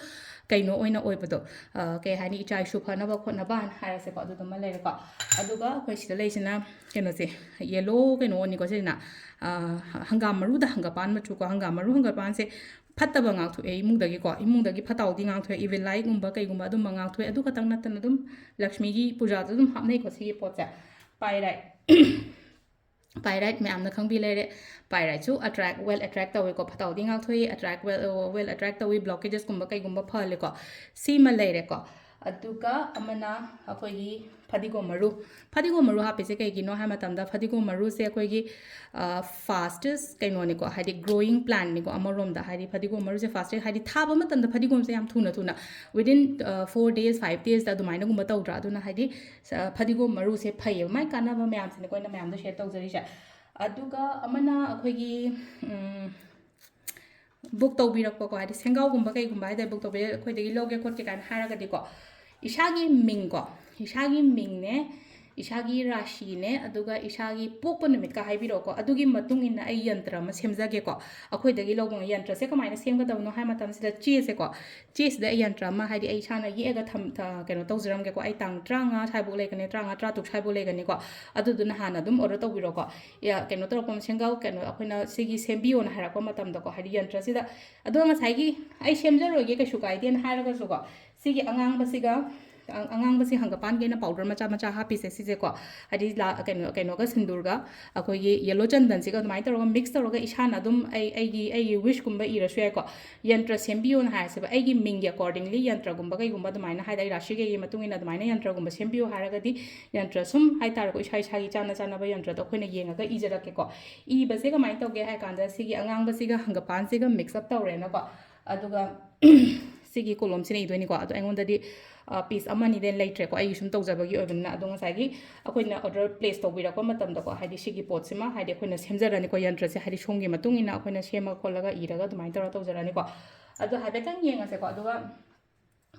ꯀꯩꯅꯣ ꯑꯣꯏꯅ ꯑꯣꯏꯕꯗꯣ, ꯑ, ꯀꯩ ꯍꯥꯏꯅꯤ, ꯏꯆꯥ ꯏꯁꯨ ꯐꯅꯕ ꯈꯣꯠꯅꯕ ꯍꯥꯏꯔꯁꯦꯀꯣ, ꯑꯗꯨꯗꯨꯃ ꯂꯩꯔꯦꯀꯣ꯫ ꯑꯗꯨꯒ ꯑꯩꯈꯣꯏ ꯁꯤꯗ ꯂꯩꯁꯤꯅ ꯀꯩꯅꯣꯁꯦ, yellow ꯀꯩꯅꯣꯅꯤꯀꯣ ꯁꯤꯁꯤꯅ, ꯑ, ꯍꯪꯒꯥꯝ ꯃꯔꯨꯗ ꯍꯪꯒꯄꯥꯟ ꯃꯆꯨꯀꯣ, ꯍꯪꯒꯥꯝ ꯃꯔꯨ ꯍꯪꯒꯄꯥꯟꯁꯦ ꯐꯠꯇꯕ ꯉꯥꯛꯊꯣꯛꯑꯦ ꯏꯃꯨꯡꯗꯒꯤꯀꯣ, ꯏꯃꯨꯡꯗꯒꯤ ꯐꯠꯇ ꯍꯥꯎꯗꯤ ꯉꯥꯛꯊꯣꯛꯑꯦ, evil eyeꯒꯨꯝꯕ ꯀꯩꯒꯨꯝꯕ ꯑꯗꯨꯝꯕ ꯉꯥꯛꯊꯣꯛꯑꯦ꯫ ꯑꯗꯨ ꯈꯛꯇꯪ ꯅꯠꯇꯅ ꯑꯗꯨꯝ ꯂꯛꯁꯃꯤꯒꯤ ꯄꯨꯖꯥꯗ ꯑꯗꯨꯝ ꯍꯥꯞꯅꯩꯀꯣ ꯁꯤꯒꯤ ꯄꯣꯠꯁꯦ꯫ Pyrite, pyrite ꯃꯌꯥꯝꯅ ꯈꯪꯕꯤ ꯂꯩꯔꯦ꯫ Pyriteꯁꯨ attract, well attract ꯇꯧꯋꯦꯀꯣ, ꯐꯠꯇ ꯍꯥꯎꯗꯤ ꯉꯥꯛꯊꯣꯛꯏ, attract, well, well attract ꯇꯧꯋꯤ, blockagesꯀꯨꯝꯕ ꯀꯩꯒꯨꯝꯕ ꯐꯍꯜꯂꯦꯀꯣ꯫ ꯁꯤꯃ ꯂꯩꯔꯦꯀꯣ꯫ ꯑꯗꯨꯒ ꯑꯃꯅ ꯑꯩꯈꯣꯏꯒꯤ ꯐꯗꯤꯒꯣꯝ ꯃꯔꯨ꯫ ꯐꯗꯤꯒꯣꯝ ꯃꯔꯨ ꯍꯥꯞꯄꯤꯁꯦ ꯀꯩꯒꯤꯅꯣ ꯍꯥꯏ ꯃꯇꯝꯗ, ꯐꯗꯤꯒꯣꯝ ꯃꯔꯨꯁꯦ ꯑꯩꯈꯣꯏꯒꯤ, ꯑ, fastest ꯀꯩꯅꯣꯅꯤꯀꯣ, ꯍꯥꯏꯗꯤ growing plantꯅꯤꯀꯣ꯫ ꯑꯃꯔꯣꯝꯗ ꯍꯥꯏꯗꯤ ꯐꯗꯤꯒꯣꯝ ꯃꯔꯨꯁꯦ fastest, ꯍꯥꯏꯗꯤ ꯊꯥꯕ ꯃꯇꯝꯗ ꯐꯗꯤꯒꯣꯝꯁꯦ ꯌꯥꯝ ꯊꯨꯅ ꯊꯨꯅ, within, ꯑ, four days, five daysꯇ ꯑꯗꯨꯃꯥꯏꯅꯒꯨꯝꯕ ꯇꯧꯗ꯭ꯔꯥ? ꯑꯗꯨꯅ ꯍꯥꯏꯗꯤ, ꯑ, ꯐꯗꯤꯒꯣꯝ ꯃꯔꯨꯁꯦ ꯐꯩꯌꯦꯕ꯫ ꯃꯥꯏ ꯀꯥꯟꯅꯕ ꯃꯌꯥꯝꯁꯤꯅꯤꯀꯣ ꯑꯩꯅ ꯃꯌꯥꯝꯗ share ꯇꯧꯖꯔꯤꯁꯦ꯫ ꯑꯗꯨꯒ ꯑꯃꯅ ꯑꯩꯈꯣꯏꯒꯤ, ꯎꯝ, book ꯇꯧꯕꯤꯔꯛꯄꯀꯣ, ꯍꯥꯏꯗꯤ ꯁꯦꯡꯒꯥꯎꯒꯨꯝꯕ ꯀꯩꯒꯨꯝꯕ ꯍꯥꯏꯇꯥꯔꯦ, book ꯇꯧꯕꯤꯔꯛ-, ꯑꯩꯈꯣꯏꯗꯒꯤ ꯂꯧꯒꯦ ꯈꯣꯠꯀꯦ ꯀꯥꯏꯅ ꯍꯥꯏꯔꯒꯗꯤꯀꯣ, ꯏꯁꯥꯒꯤ ꯃꯤꯡꯀꯣ, ꯏꯁꯥꯒꯤ ꯃꯤꯡꯅꯦ, ꯏꯁꯥꯒꯤ ꯔꯥꯁꯤꯅꯦ, ꯑꯗꯨꯒ ꯏꯁꯥꯒꯤ ꯄꯣꯛꯄ ꯅꯨꯃꯤꯠꯀ ꯍꯥꯏꯕꯤꯔꯛꯑꯣꯀꯣ꯫ ꯑꯗꯨꯒꯤ ꯃꯇꯨꯡ ꯏꯟꯅ ꯑꯩ ꯌꯟꯇ꯭ꯔ ꯑꯃ ꯁꯦꯝꯖꯒꯦꯀꯣ꯫ ꯑꯩꯈꯣꯏꯗꯒꯤ ꯂꯧꯕ ꯉ-, ꯌꯟꯇ꯭ꯔꯁꯦ ꯀꯃꯥꯏꯅ ꯁꯦꯝꯒꯗꯕꯅꯣ ꯍꯥꯏ ꯃꯇꯝꯁꯤꯗ, ꯆꯦꯁꯦꯀꯣ, ꯆꯦꯁꯤꯗ ꯑꯩ ꯌꯟꯇ꯭ꯔ ꯑꯃ, ꯍꯥꯏꯗꯤ ꯑꯩ ꯏꯁꯥꯅ ꯌꯦꯛꯑꯒ ꯊꯝ-, ꯊ-, ꯀꯩꯅꯣ ꯇꯧꯖꯔꯝꯒꯦꯀꯣ꯫ ꯑꯩ ꯇꯥꯡ ꯇꯔꯥꯃꯉꯥ ꯁ꯭ꯋꯥꯏꯐꯥꯎ ꯂꯩꯒꯅꯤ, ꯇꯔꯥꯃꯉꯥ, ꯇꯔꯥꯇꯔꯨꯛ ꯁ꯭ꯋꯥꯏꯐꯥꯎ ꯂꯩꯒꯅꯤꯀꯣ꯫ ꯑꯗꯨꯗꯨꯅ ꯍꯥꯟꯅ ꯑꯗꯨꯝ order ꯇꯧꯕꯤꯔꯣꯀꯣ꯫ ꯌꯥ-, ꯀꯩꯅꯣ ꯇꯧꯔꯛꯄ, ꯁꯦꯡꯒꯥꯎ, ꯀꯩꯅꯣ, ꯑꯩꯈꯣꯏꯅ ꯁꯤꯒꯤ ꯁꯦꯝꯕꯤꯌꯣꯅ ꯍꯥꯏꯔꯛꯄ ꯃꯇꯝꯗꯀꯣ, ꯍꯥꯏꯗꯤ ꯌꯟꯇ꯭ꯔꯁꯤꯗ, ꯑꯗꯣ ꯉꯁꯥꯏꯒꯤ ꯑꯩ ꯁꯦꯝꯖꯔꯣꯏꯒꯦ ꯀꯩꯁꯨ ꯀꯥꯏꯗꯦꯅ ꯍꯥꯏꯔꯒꯁꯨꯀꯣ, ꯁꯤꯒꯤ ꯑꯉꯥꯡꯕꯁꯤꯒ, ꯑ-, ꯑꯉꯥꯡꯕꯁꯤ ꯍꯪꯒꯄꯥꯟꯒꯤ ꯑꯩꯅ powder ꯃꯆꯥ ꯃꯆꯥ ꯍꯥꯞꯄꯤꯁꯦ ꯁꯤꯁꯦꯀꯣ, ꯍꯥꯏꯗꯤ ꯂꯥ-, ꯀꯩꯅꯣ, ꯀꯩꯅꯣꯒ ꯁꯤꯟꯗꯨꯔꯒ, ꯑꯩꯈꯣꯏꯒꯤ yellow ꯆꯟꯗꯟꯁꯤꯒ ꯑꯗꯨꯃꯥꯏꯅ ꯇꯧꯔꯒ mix ꯇꯧꯔꯒ ꯏꯁꯥꯅ ꯑꯗꯨꯝ ꯑꯩ, ꯑꯩꯒꯤ, ꯑꯩꯒꯤ wishꯀꯨꯝꯕ ꯏꯔꯁꯨ ꯌꯥꯏꯀꯣ꯫ ꯌꯟꯇ꯭ꯔ ꯁꯦꯝꯕꯤꯌꯣꯅ ꯍꯥꯏꯔꯁꯦꯕ, ꯑꯩꯒꯤ ꯃꯤꯡꯒꯤ accordingly ꯌꯟꯇ꯭ꯔꯒꯨꯝꯕ ꯀꯩꯒꯨꯝꯕ ꯑꯗꯨꯃꯥꯏꯅ ꯍꯥꯏꯗꯤ ꯑꯩ ꯔꯥꯁꯤ ꯀꯩꯒꯤ ꯃꯇꯨꯡ ꯏꯟꯅ ꯑꯗꯨꯃꯥꯏꯅ ꯌꯟꯇ꯭ꯔꯒꯨꯝꯕ ꯁꯦꯝꯕꯤꯌꯨ ꯍꯥꯏꯔꯒꯗꯤ, ꯌꯟꯇ꯭ꯔ ꯁꯨꯝ ꯍꯥꯏꯇꯥꯔꯦꯀꯣ, ꯏꯁꯥ ꯏꯁꯥꯒꯤ ꯆꯥꯟꯅ ꯆꯥꯟꯅꯕ ꯌꯟꯇ꯭ꯔꯗꯣ ꯑꯩꯈꯣꯏꯅ ꯌꯦꯡꯉꯒ ꯏꯖꯔꯛꯀꯦꯀꯣ꯫ ꯏꯕꯁꯦ ꯀꯃꯥꯏꯅ ꯇꯧꯒꯦ ꯍꯥꯏ ꯀꯥꯟꯗ, ꯁꯤꯒꯤ ꯑꯉꯥꯡꯕꯁꯤꯒ ꯍꯪꯒꯄꯥꯟꯁꯤꯒ mix up ꯇꯧꯔꯦꯅꯀꯣ, ꯑꯗꯨꯒ ꯁꯤꯒꯤ ꯀꯣꯂꯣꯝꯁꯤꯅ ꯏꯗꯣꯏꯅꯤꯀꯣ꯫ ꯑꯗꯣ ꯑꯩꯉꯣꯟꯗꯗꯤ, ꯑ, piece ꯑꯃ ꯑꯅꯤꯗꯩ ꯂꯩꯇ꯭ꯔꯦꯀꯣ, ꯑꯩꯒꯤ ꯁꯨꯝ ꯇꯧꯖꯕꯒꯤ ꯑꯣꯏꯕꯅꯤꯅ꯫ ꯑꯗꯣ ꯉꯁꯥꯏꯒꯤ ꯑꯩꯈꯣꯏꯅ order place ꯇꯧꯕꯤꯔꯛꯄ ꯃꯇꯝꯗꯀꯣ, ꯍꯥꯏꯗꯤ ꯁꯤꯒꯤ ꯄꯣꯠꯁꯤꯃ ꯍꯥꯏꯗꯤ ꯑꯩꯈꯣꯏꯅ ꯁꯦꯝꯖꯔꯅꯤꯀꯣ, ꯌꯟꯇ꯭ꯔꯁꯦ ꯍꯥꯏꯗꯤ ꯁꯣꯝꯒꯤ ꯃꯇꯨꯡ ꯏꯟꯅ ꯑꯩꯈꯣꯏꯅ ꯁꯦꯝꯃ ꯈꯣꯠꯂꯒ ꯏꯔꯒ ꯑꯗꯨꯃꯥꯏꯅ ꯇꯧꯔ ꯇꯧꯖꯔꯅꯤꯀꯣ꯫ ꯑꯗꯣ ꯍꯥꯏꯐꯦꯠꯇꯪ ꯌꯦꯡꯉꯁꯦꯀꯣ꯫ ꯑꯗꯨꯒ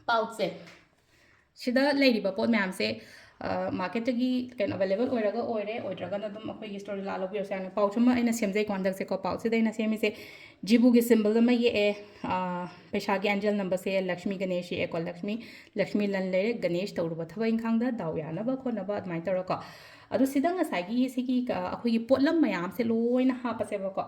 pouchꯁꯦ, ꯁꯤꯗ ꯂꯩꯔꯤꯕ ꯄꯣꯠ ꯃꯌꯥꯝꯁꯦ, ꯑ, marketꯇꯒꯤ ꯀꯩꯅꯣ available ꯑꯣꯏꯔꯒ ꯑꯣꯏꯔꯦ, ꯑꯣꯏꯗ꯭ꯔꯒꯅ ꯑꯗꯨꯝ ꯑꯩꯈꯣꯏꯒꯤ store ꯂꯥꯛꯑ ꯂꯧꯕꯤꯔꯁꯨ ꯌꯥꯅꯤ꯫ Pouch ꯑꯃ ꯑꯩꯅ ꯁꯦꯝꯖꯩꯀꯣ ꯍꯟꯗꯛꯁꯦꯀꯣ꯫ Pouchꯁꯤꯗ ꯑꯩꯅ ꯁꯦꯝꯃꯤꯁꯦ ꯖꯤꯕꯨꯒꯤ symbol ꯑꯃ ꯌꯦꯛꯑꯦ, ꯑ, ꯄꯩꯁꯥꯒꯤ angel numberꯁꯦ ꯂꯛꯁꯃꯤ ꯒꯅꯦꯁ ꯌꯦꯛꯑꯦꯀꯣ꯫ ꯂꯛꯁꯃꯤ, ꯂꯛꯁꯃꯤ ꯂꯟ ꯂꯩꯔꯦ, ꯒꯅꯦꯁ ꯇꯧꯔꯨꯕ ꯊꯕꯛ ꯏꯪꯈꯥꯡꯗ ꯗꯥꯎ ꯌꯥꯅꯕ ꯈꯣꯠꯅꯕ ꯑꯗꯨꯃꯥꯏꯅ ꯇꯧꯔꯒꯀꯣ꯫ ꯑꯗꯣ ꯁꯤꯗ ꯉꯁꯥꯏꯒꯤ ꯁꯤꯒꯤ ꯀ-, ꯑꯩꯈꯣꯏꯒꯤ ꯄꯣꯠꯂꯝ ꯃꯌꯥꯝꯁꯦ ꯂꯣꯏꯅ ꯍꯥꯞꯄꯁꯦꯕꯀꯣ꯫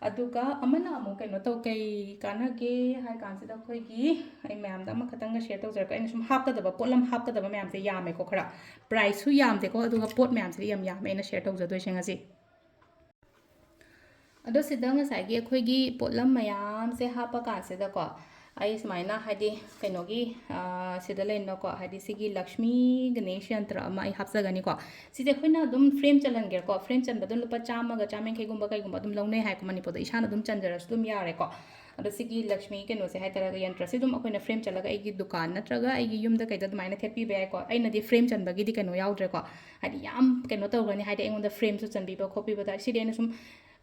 ꯑꯗꯨꯒ ꯑꯃꯅ ꯑꯃꯨꯛ ꯀꯩꯅꯣ ꯇꯧ, ꯀꯩ ꯀꯥꯟꯅꯒꯦ ꯍꯥꯏ ꯀꯥꯟꯁꯤꯗ ꯑꯩꯈꯣꯏꯒꯤ, ꯑꯩ ꯃꯌꯥꯝꯗ ꯑꯃꯈꯛꯇꯪꯒ share ꯇꯧꯖꯔꯛꯀꯦ꯫ ꯑꯩꯅ ꯁꯨꯝ ꯍꯥꯞꯀꯗꯕ, ꯄꯣꯠꯂꯝ ꯍꯥꯞꯀꯗꯕ ꯃꯌꯥꯝꯁꯦ ꯌꯥꯝꯃꯦꯀꯣ ꯈꯔ꯫ Priceꯁꯨ ꯌꯥꯝꯗꯦꯀꯣ, ꯑꯗꯨꯒ ꯄꯣꯠ ꯃꯌꯥꯝꯁꯤꯗꯤ ꯌꯥꯝ ꯌꯥꯝꯃꯦ ꯑꯩꯅ share ꯇꯧꯖꯗꯣꯏꯁꯦ ꯉꯁꯤ꯫ ꯑꯗꯣ ꯁꯤꯗ ꯉꯁꯥꯏꯒꯤ ꯑꯩꯈꯣꯏꯒꯤ ꯄꯣꯠꯂꯝ ꯃꯌꯥꯝꯁꯦ ꯍꯥꯞꯄ ꯀꯥꯟꯁꯤꯗꯀꯣ, ꯑꯩ ꯁꯨꯃꯥꯏꯅ, ꯍꯥꯏꯗꯤ, ꯀꯩꯅꯣꯒꯤ, ꯑꯥ, ꯁꯤꯗ ꯂꯩꯅꯀꯣ, ꯍꯥꯏꯗꯤ, ꯁꯤꯒꯤ ꯂꯛꯁꯃꯤ ꯒꯅꯦꯁ ꯌꯟꯇ꯭ꯔ ꯑꯃ ꯑꯩ ꯍꯥꯞꯆꯒꯅꯤꯀꯣ꯫ ꯁꯤꯁꯦ ꯑꯩꯈꯣꯏꯅ ꯑꯗꯨꯝ ꯐ꯭ꯔꯦꯝ ꯆꯜꯍꯟꯒꯦꯀꯣ꯫ ꯐ꯭ꯔꯦꯝ ꯆꯟꯕꯗ ꯂꯨꯄꯥ ꯆꯥꯝꯃꯒ ꯆꯥꯝꯃ ꯌꯥꯡꯈꯩꯒꯨꯝꯕ ꯀꯩꯒꯨꯝꯕ ꯑꯗꯨꯝ ꯂꯧꯅꯩ ꯍꯥꯏꯀꯣ ꯃꯅꯤꯄꯨꯔꯗ꯫ ꯏꯁꯥꯅ ꯑꯗꯨꯝ ꯆꯟꯖꯔꯁꯨ ꯑꯗꯨꯝ ꯌꯥꯔꯦꯀꯣ꯫ ꯑꯗꯣ ꯁꯤꯒꯤ ꯂꯛꯁꯃꯤ ꯀꯩꯅꯣꯁꯦ ꯍꯥꯏꯇꯥꯔꯒ, ꯌꯟꯇ꯭ꯔꯁꯦ ꯑꯗꯨꯝ ꯑꯩꯈꯣꯏꯅ ꯐ꯭ꯔꯦꯝ ꯆꯜꯂꯒ ꯑꯩꯒꯤ ꯗꯨꯀꯥꯟ ꯅꯠꯇ꯭ꯔꯒ ꯑꯩꯒꯤ ꯌꯨꯝꯗ ꯀꯩꯗ ꯑꯗꯨꯃꯥꯏꯅ ꯊꯦꯠꯄꯤꯕ ꯌꯥꯏꯀꯣ꯫ ꯑꯩꯅꯗꯤ ꯐ꯭ꯔꯦꯝ ꯆꯟꯕꯒꯤꯗꯤ ꯀꯩꯅꯣ ꯌꯥꯎꯗ꯭ꯔꯦꯀꯣ꯫ ꯍꯥꯏꯗꯤ, ꯌꯥꯝ ꯀꯩꯅꯣ ꯇꯧꯒꯅꯤ, ꯍꯥꯏꯗꯤ, ꯑꯩꯉꯣꯟꯗ ꯐ꯭ꯔꯦꯝꯁꯨ ꯆꯟꯕꯤꯕ ꯈꯣꯠꯄꯤꯕꯗ꯫ ꯁꯤꯗꯤ ꯑꯩꯅ ꯁꯨꯝ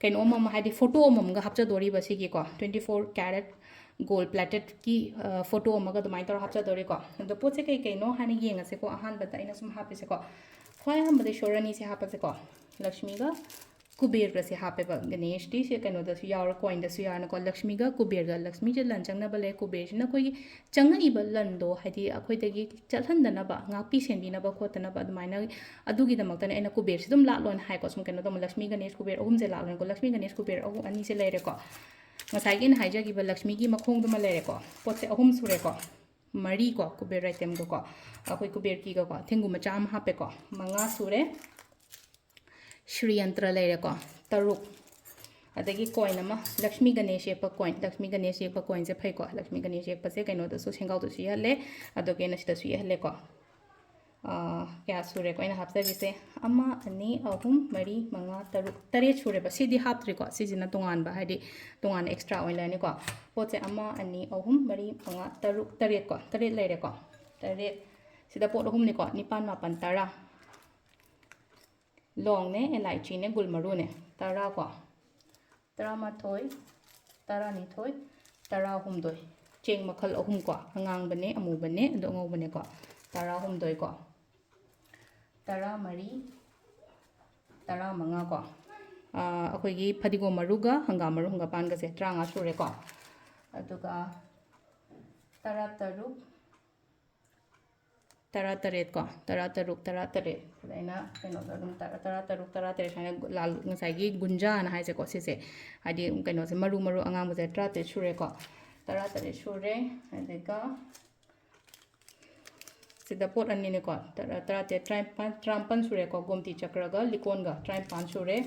ꯀꯩꯅꯣ ꯑꯃꯃꯝ, ꯍꯥꯏꯗꯤ, photo ꯑꯃꯃꯝꯒ ꯍꯥꯞꯆꯗꯣꯔꯤꯕ ꯁꯤꯒꯤꯀꯣ, twenty four carat gold plated ꯀꯤ, ꯑ, ꯐꯣꯇꯣ ꯑꯃꯒ ꯑꯗꯨꯃꯥꯏꯅ ꯇꯧꯔ ꯍꯥꯞꯆꯗꯣꯔꯤꯀꯣ꯫ ꯑꯗꯣ ꯄꯣꯠꯁꯦ ꯀꯩ ꯀꯩꯅꯣ ꯍꯥꯏꯅ ꯌꯦꯡꯉꯁꯦꯀꯣ꯫ ꯑꯍꯥꯟꯕꯗ ꯑꯩꯅ ꯁꯨꯝ ꯍꯥꯞꯄꯤꯁꯦꯀꯣ, ꯈ꯭ꯋꯥꯏ ꯑꯍꯥꯟꯕꯗ ꯏꯁꯣꯔ ꯑꯅꯤꯁꯦ ꯍꯥꯞꯄꯁꯦꯀꯣ, ꯂꯛꯁꯃꯤꯒ ꯀꯨꯕꯦꯔꯒꯁꯦ ꯍꯥꯞꯄꯦꯕ꯫ ꯒꯅꯦꯁꯇꯤ ꯁꯤ ꯀꯩꯅꯣꯗꯁꯨ ꯌꯥꯎꯔ, ꯀꯣꯏꯟꯗꯁꯨ ꯌꯥꯎꯔꯅꯀꯣ꯫ ꯂꯛꯁꯃꯤꯒ ꯀꯨꯕꯦꯔꯒ, ꯂꯛꯁꯃꯤꯁꯦ ꯂꯟ ꯆꯪꯅꯕ ꯂꯩ, ꯀꯨꯕꯦꯔꯁꯤꯅ ꯑꯩꯈꯣꯏꯒꯤ ꯆꯪꯉꯛꯏꯕ ꯂꯟꯗꯣ, ꯍꯥꯏꯗꯤ, ꯑꯩꯈꯣꯏꯗꯒꯤ ꯆꯠꯍꯟꯗꯅꯕ, ꯉꯥꯛꯄꯤ ꯁꯦꯟꯕꯤꯅꯕ ꯈꯣꯠꯇꯅꯕ ꯑꯗꯨꯃꯥꯏꯅ, ꯑꯗꯨꯒꯤꯗꯃꯛꯇꯅꯦ ꯑꯩꯅ ꯀꯨꯕꯦꯔꯁꯤ ꯑꯗꯨꯝ ꯂꯥꯠꯂꯣꯅ ꯍꯥꯏꯀꯣ꯫ ꯁꯨꯝ ꯀꯩꯅꯣ ꯇꯧꯕ, ꯂꯛꯁꯃꯤ ꯒꯅꯦꯁ ꯀꯨꯕꯦꯔ ꯑꯍꯨꯝꯁꯦ ꯂꯥꯠꯂꯣꯅꯀꯣ꯫ ꯂꯛꯁꯃꯤ ꯒꯅꯦꯁ ꯀꯨꯕꯦꯔ ꯑꯍꯨꯝ, ꯑꯅꯤꯁꯦ ꯂꯩꯔꯦꯀꯣ꯫ ꯉꯁꯥꯏꯒꯤ ꯑꯩꯅ ꯍꯥꯏꯖꯈꯤꯕ ꯂꯛꯁꯃꯤꯒꯤ ꯃꯈꯣꯡꯗꯨꯃ ꯂꯩꯔꯦꯀꯣ꯫ ꯄꯣꯠꯁꯦ ꯑꯍꯨꯝ ꯁꯨꯔꯦꯀꯣ꯫ ꯃꯔꯤꯀꯣ, ꯀꯨꯕꯦꯔ item ꯒꯀꯣ, ꯑꯩꯈꯣꯏ ꯀꯨꯕꯦꯔꯀꯤꯒꯀꯣ, ꯊꯦꯡꯒꯨ ꯃꯆꯥ ꯑꯃ ꯍꯥꯞꯄꯦꯀꯣ, ꯃꯉꯥ ꯁꯨꯔꯦ꯫ ꯁ꯭ꯔꯤ ꯌꯟꯇ꯭ꯔ ꯂꯩꯔꯦꯀꯣ, ꯇꯔꯨꯛ꯫ ꯑꯗꯒꯤ ꯀꯣꯏꯟ ꯑꯃ, ꯂꯛꯁꯃꯤ ꯒꯅꯦꯁ ꯌꯦꯛꯄ ꯀꯣꯏꯟ꯫ ꯂꯛꯁꯃꯤ ꯒꯅꯦꯁ ꯌꯦꯛꯄ ꯀꯣꯏꯟꯁꯦ ꯐꯩꯀꯣ꯫ ꯂꯛꯁꯃꯤ ꯒꯅꯦꯁ ꯌꯦꯛꯄꯁꯦ ꯀꯩꯅꯣꯗꯁꯨ, ꯁꯦꯡꯒꯥꯎꯗꯁꯨ ꯌꯦꯛꯍꯜꯂꯦ, ꯑꯗꯨꯒ ꯑꯩꯅ ꯁꯤꯗꯁꯨ ꯌꯦꯛꯍꯜꯂꯦꯀꯣ꯫ ꯑꯥ, ꯀꯌꯥ ꯁꯨꯔꯦꯀꯣ ꯑꯩꯅ ꯍꯥꯞꯆꯔꯤꯁꯦ? ꯑꯃ, ꯑꯅꯤ, ꯑꯍꯨꯝ, ꯃꯔꯤ, ꯃꯉꯥ, ꯇꯔꯨꯛ, ꯇꯔꯦꯠ ꯁꯨꯔꯦꯕ꯫ ꯁꯤꯗꯤ ꯍꯥꯞꯇ꯭ꯔꯤꯀꯣ, ꯁꯤꯁꯤꯅ ꯇꯣꯉꯥꯟꯕ, ꯍꯥꯏꯗꯤ, ꯇꯣꯉꯥꯟꯅ extra ꯑꯣꯏꯅ ꯂꯩꯔꯅꯤꯀꯣ꯫ ꯄꯣꯠꯁꯦ ꯑꯃ, ꯑꯅꯤ, ꯑꯍꯨꯝ, ꯃꯔꯤ, ꯃꯉꯥ, ꯇꯔꯨꯛ, ꯇꯔꯦꯠꯀꯣ, ꯇꯔꯦꯠ ꯂꯩꯔꯦꯀꯣ꯫ ꯇꯔꯦꯠ꯫ ꯁꯤꯗ ꯄꯣꯠ ꯑꯍꯨꯝꯅꯤꯀꯣ, ꯅꯤꯄꯥꯟ, ꯃꯥꯄꯟ, ꯇꯔꯥ꯫ ꯂꯣꯡꯅꯦ, ꯑꯦꯂꯥꯏꯆꯤꯅꯦ, ꯒꯨꯜ ꯃꯔꯨꯅꯦ꯫ ꯇꯔꯥ ꯀꯣ꯫ ꯇꯔꯥꯃꯥꯊꯣꯏ, ꯇꯔꯥꯅꯤꯊꯣꯏ, ꯇꯔꯥꯍꯨꯝꯗꯣꯏ꯫ ꯆꯦꯡ ꯃꯈꯜ ꯑꯍꯨꯝ ꯀꯣ, ꯑꯉꯥꯡꯕꯅꯦ, ꯑꯃꯨꯕꯅꯦ, ꯑꯗꯣ ꯑꯉꯧꯕꯅꯦꯀꯣ꯫ ꯇꯔꯥꯍꯨꯝꯗꯣꯏ ꯀꯣ꯫ ꯇꯔꯥꯃꯔꯤ, ꯇꯔꯥꯃꯉꯥ ꯀꯣ꯫ ꯑꯥ, ꯑꯩꯈꯣꯏꯒꯤ ꯐꯗꯤꯒꯣꯝ ꯃꯔꯨꯒ ꯍꯪꯒꯥꯝ ꯃꯔꯨ, ꯍꯪꯒꯥꯝꯄꯥꯟꯒꯁꯦ ꯇꯔꯥꯃꯉꯥ ꯁꯨꯔꯦꯀꯣ꯫ ꯑꯗꯨꯒ ꯇꯔꯥꯇꯔꯨꯛ, ꯇꯔꯥꯇꯔꯦꯠ ꯀꯣ, ꯇꯔꯥꯇꯔꯨꯛ, ꯇꯔꯥꯇꯔꯦꯠ꯫ ꯁꯤꯗ ꯑꯩꯅ ꯀꯩꯅꯣꯗ ꯑꯗꯨꯝ ꯇꯔꯥ-, ꯇꯔꯥꯇꯔꯨꯛ, ꯇꯔꯥꯇꯔꯦꯠ ꯁꯨꯃꯥꯏꯅ ꯂꯥꯜ-, ꯉꯁꯥꯏꯒꯤ ꯒꯨꯟꯖꯥꯅ ꯍꯥꯏꯁꯦꯀꯣ, ꯁꯤꯁꯦ, ꯍꯥꯏꯗꯤ, ꯀꯩꯅꯣꯁꯦ, ꯃꯔꯨ, ꯃꯔꯨ ꯑꯉꯥꯡꯕꯁꯦ ꯇꯔꯥꯇꯔꯦꯠ ꯁꯨꯔꯦꯀꯣ꯫ ꯇꯔꯥꯇꯔꯦꯠ ꯁꯨꯔꯦ꯫ ꯑꯗꯨꯒ ꯁꯤꯗ ꯄꯣꯠ ꯑꯅꯤꯅꯦꯀꯣ, ꯇꯔꯥ-, ꯇꯔꯥꯇꯔꯦꯠ, ꯇꯔꯥꯅꯤꯄꯥꯟ, ꯇꯔꯥꯃꯥꯄꯟ ꯁꯨꯔꯦꯀꯣ, ꯒꯣꯝꯇꯤ ꯆꯀ꯭ꯔꯒ ꯂꯤꯀꯣꯟꯒ ꯇꯔꯥꯅꯤꯄꯥꯟ ꯁꯨꯔꯦ꯫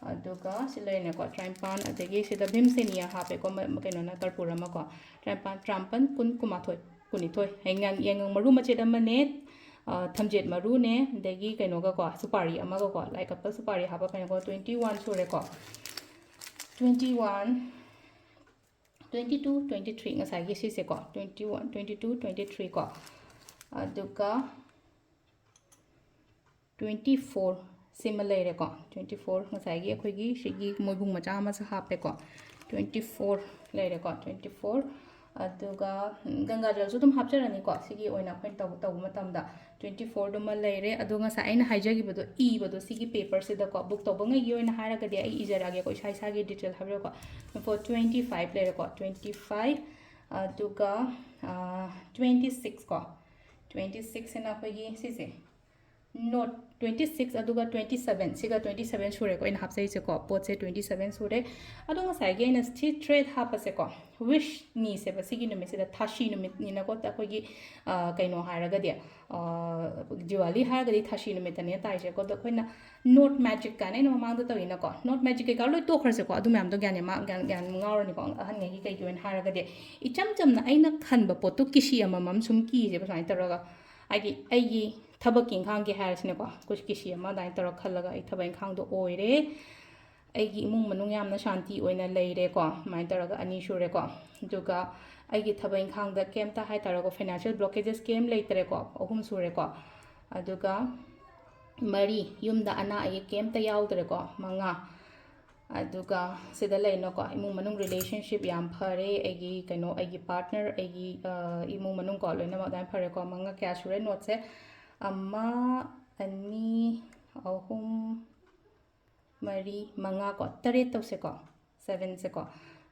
ꯑꯗꯨꯒ ꯁꯤ ꯂꯩꯔꯦꯀꯣ, ꯇꯔꯥꯅꯤꯄꯥꯟ, ꯑꯗꯒꯤ ꯁꯤꯗ ꯚꯤꯝꯁꯦꯅꯤꯌꯥ ꯍꯥꯞꯄꯦꯀꯣ, ꯃ-, ꯀꯩꯅꯣꯅ, ꯀꯔꯄꯨꯔ ꯑꯃꯀꯣ, ꯇꯔꯥꯅꯤꯄꯥꯟ, ꯇꯔꯥꯃꯥꯄꯟ, ꯀꯨꯟ, ꯀꯨꯟꯃꯥꯊꯣꯏ, ꯀꯨꯟꯅꯤꯊꯣꯏ꯫ ꯍꯌꯦꯡ ꯌꯥꯏꯉꯪ ꯃꯔꯨ ꯃꯆꯦꯠ ꯑꯃꯅꯦ, ꯑ, ꯊꯝꯆꯦꯠ ꯃꯔꯨꯅꯦ, ꯑꯗꯒꯤ ꯀꯩꯅꯣꯒꯀꯣ, ꯁꯨꯄꯥꯔꯤ ꯑꯃꯒꯀꯣ, ꯂꯥꯏ ꯀꯠꯄ ꯁꯨꯄꯥꯔꯤ ꯍꯥꯞꯄ ꯀꯩꯅꯣꯀꯣ, twenty one ꯁꯨꯔꯦꯀꯣ, twenty one, twenty two, twenty three, ꯉꯁꯥꯏꯒꯤ ꯁꯤꯁꯦꯀꯣ, twenty one, twenty two, twenty three ꯀꯣ, ꯑꯗꯨꯒ twenty four ꯁꯤꯃ ꯂꯩꯔꯦꯀꯣ, twenty four ꯉꯁꯥꯏꯒꯤ ꯑꯩꯈꯣꯏꯒꯤ ꯁꯤꯒꯤ ꯃꯣꯏꯕꯨꯡ ꯃꯆꯥ ꯑꯃꯁꯨ ꯍꯥꯞꯄꯦꯀꯣ, twenty four ꯂꯩꯔꯦꯀꯣ, twenty four꯫ ꯑꯗꯨꯒ, ꯎꯝ, ꯒꯪꯒꯥꯖꯜꯁꯨ ꯑꯗꯨꯝ ꯍꯥꯞꯆꯔꯅꯤꯀꯣ, ꯁꯤꯒꯤ ꯑꯣꯏꯅ ꯑꯩꯈꯣꯏꯅ ꯇꯧꯕ, ꯇꯧꯕ ꯃꯇꯝꯗ꯫ Twenty fourꯗꯨꯃ ꯂꯩꯔꯦ꯫ ꯑꯗꯣ ꯉꯁꯥꯏ ꯑꯩꯅ ꯍꯥꯏꯖꯈꯤꯕꯗꯣ, ꯏꯕꯗꯣ ꯁꯤꯒꯤ ꯄꯦꯄꯔꯁꯤꯗꯀꯣ, ꯕꯨꯛ ꯇꯧꯕꯉꯩꯒꯤ ꯑꯣꯏꯅ ꯍꯥꯏꯔꯒꯗꯤ ꯑꯩ ꯏꯖꯔꯛꯑꯒꯦꯀꯣ, ꯏꯁꯥ ꯏꯁꯥꯒꯤ ꯗꯤꯇꯦꯜ ꯍꯥꯏꯕꯤꯔꯣꯀꯣ꯫ ꯐꯣꯔ twenty five ꯂꯩꯔꯦꯀꯣ, twenty five, ꯑꯗꯨꯒ, ꯑ, twenty six ꯀꯣ, twenty sixꯁꯤꯅ ꯑꯩꯈꯣꯏꯒꯤ ꯁꯤꯁꯦ, ꯅꯣꯠ twenty six, ꯑꯗꯨꯒ twenty seven, ꯁꯤꯒ twenty seven ꯁꯨꯔꯦꯀꯣ ꯑꯩꯅ ꯍꯥꯞꯆꯩꯁꯦꯀꯣ, ꯄꯣꯠꯁꯦ twenty seven ꯁꯨꯔꯦ꯫ ꯑꯗꯣ ꯉꯁꯥꯏꯒꯤ ꯑꯩꯅ ꯁꯤ ꯊ꯭ꯔꯦꯠ ꯍꯥꯞꯄꯁꯦꯀꯣ, ꯋꯤꯁ ꯅꯤꯁꯦꯕ, ꯁꯤꯒꯤ ꯅꯨꯃꯤꯠꯁꯤꯗ ꯊꯥꯁꯤ ꯅꯨꯃꯤꯠꯅꯤꯅꯀꯣ, ꯑꯩꯈꯣꯏꯒꯤ, ꯑ, ꯀꯩꯅꯣ ꯍꯥꯏꯔꯒꯗꯤ, ꯑ, ꯗꯤꯋꯥꯂꯤ ꯍꯥꯏꯔꯒꯗꯤ ꯊꯥꯁꯤ ꯅꯨꯃꯤꯠꯇꯅꯦ ꯇꯥꯏꯁꯦꯀꯣ꯫ ꯑꯗꯣ ꯑꯩꯈꯣꯏꯅ ꯅꯣꯠ ꯃꯦꯖꯤꯛ ꯀꯥꯏꯅ ꯑꯩꯅ ꯃꯃꯥꯡꯗ ꯇꯧꯋꯤꯅꯀꯣ, ꯅꯣꯠ ꯃꯦꯖꯤꯛ ꯀꯩꯀꯥ ꯂꯣꯏ ꯇꯣꯛꯈ꯭ꯔꯁꯦꯀꯣ, ꯑꯗꯨ ꯃꯌꯥꯝꯗꯣ ꯒ꯭ꯌꯥꯟ ꯃꯥ-, ꯒ꯭ꯌꯥꯟ, ꯒ꯭ꯌꯥꯟ ꯉꯥꯎꯔꯅꯤꯀꯣ꯫ ꯑꯍꯟꯉꯩꯒꯤ ꯀꯩꯒꯤ ꯑꯣꯏꯅ ꯍꯥꯏꯔꯒꯗꯤ, ꯏꯆꯝ ꯆꯝꯅ ꯑꯩꯅ ꯈꯟꯕ ꯄꯣꯠꯇꯣ ꯀꯤꯁꯤ ꯑꯃꯃꯝ ꯁꯨꯝ ꯀꯤꯁꯦꯕ ꯁꯨꯃꯥꯏꯅ ꯇꯧꯔꯒ, ꯍꯥꯏꯗꯤ ꯑꯩꯒꯤ ꯊꯕꯛꯀꯤ ꯏꯪꯈꯥꯡꯒꯤ ꯍꯥꯏꯔꯁꯤꯅꯦꯀꯣ, ꯑꯩꯈꯣꯏ ꯀꯤꯁꯤ ꯑꯃ ꯑꯗꯨꯃꯥꯏꯅ ꯇꯧꯔꯒ ꯈꯜꯂꯒ ꯑꯩ ꯊꯕꯛ ꯏꯪꯈꯥꯡꯗꯣ ꯑꯣꯏꯔꯦ꯫ ꯑꯩꯒꯤ ꯏꯃꯨꯡ ꯃꯅꯨꯡ ꯌꯥꯝꯅ ꯁꯥꯟꯇꯤ ꯑꯣꯏꯅ ꯂꯩꯔꯦꯀꯣ, ꯑꯗꯨꯃꯥꯏꯅ ꯇꯧꯔꯒ ꯑꯅꯤ ꯁꯨꯔꯦꯀꯣ꯫ ꯑꯗꯨꯒ ꯑꯩꯒꯤ ꯊꯕꯛ ꯏꯪꯈꯥꯡꯗ ꯀꯩꯝꯇ ꯍꯥꯏꯇꯥꯔꯦꯀꯣ, ꯐꯥꯏꯅꯥꯟꯁꯤꯌꯦꯜ ꯕ꯭ꯂꯣꯀꯦꯖꯦꯁ ꯀꯩꯝ ꯂꯩꯇ꯭ꯔꯦꯀꯣ, ꯑꯍꯨꯝ ꯁꯨꯔꯦꯀꯣ꯫ ꯑꯗꯨꯒ ꯃꯔꯤ, ꯌꯨꯝꯗ ꯑꯅꯥ ꯑꯌꯦꯛ ꯀꯩꯝꯇ ꯌꯥꯎꯗ꯭ꯔꯦꯀꯣ, ꯃꯉꯥ꯫ ꯑꯗꯨꯒ ꯁꯤꯗ ꯂꯩꯅꯀꯣ, ꯏꯃꯨꯡ ꯃꯅꯨꯡ ꯔꯤꯂꯦꯁꯟꯁꯤꯞ ꯌꯥꯝ ꯐꯔꯦ, ꯑꯩꯒꯤ ꯀꯩꯅꯣ, ꯑꯩꯒꯤ ꯄꯥꯔꯠꯅꯔ, ꯑꯩꯒꯤ, ꯑ, ꯏꯃꯨꯡ ꯃꯅꯨꯡ ꯀꯣ, ꯂꯣꯏꯅꯃꯛ ꯑꯗꯨꯃꯥꯏꯅ ꯐꯔꯦꯀꯣ꯫ ꯃꯉꯥ ꯀꯌꯥ ꯁꯨꯔꯦ ꯅꯣꯠꯁꯦ? ꯑꯃ, ꯑꯅꯤ, ꯑꯍꯨꯝ, ꯃꯔꯤ, ꯃꯉꯥ ꯀꯣ, ꯇꯔꯦꯠ ꯇꯧꯁꯦꯀꯣ, ꯁꯕꯦꯟꯁꯦꯀꯣ꯫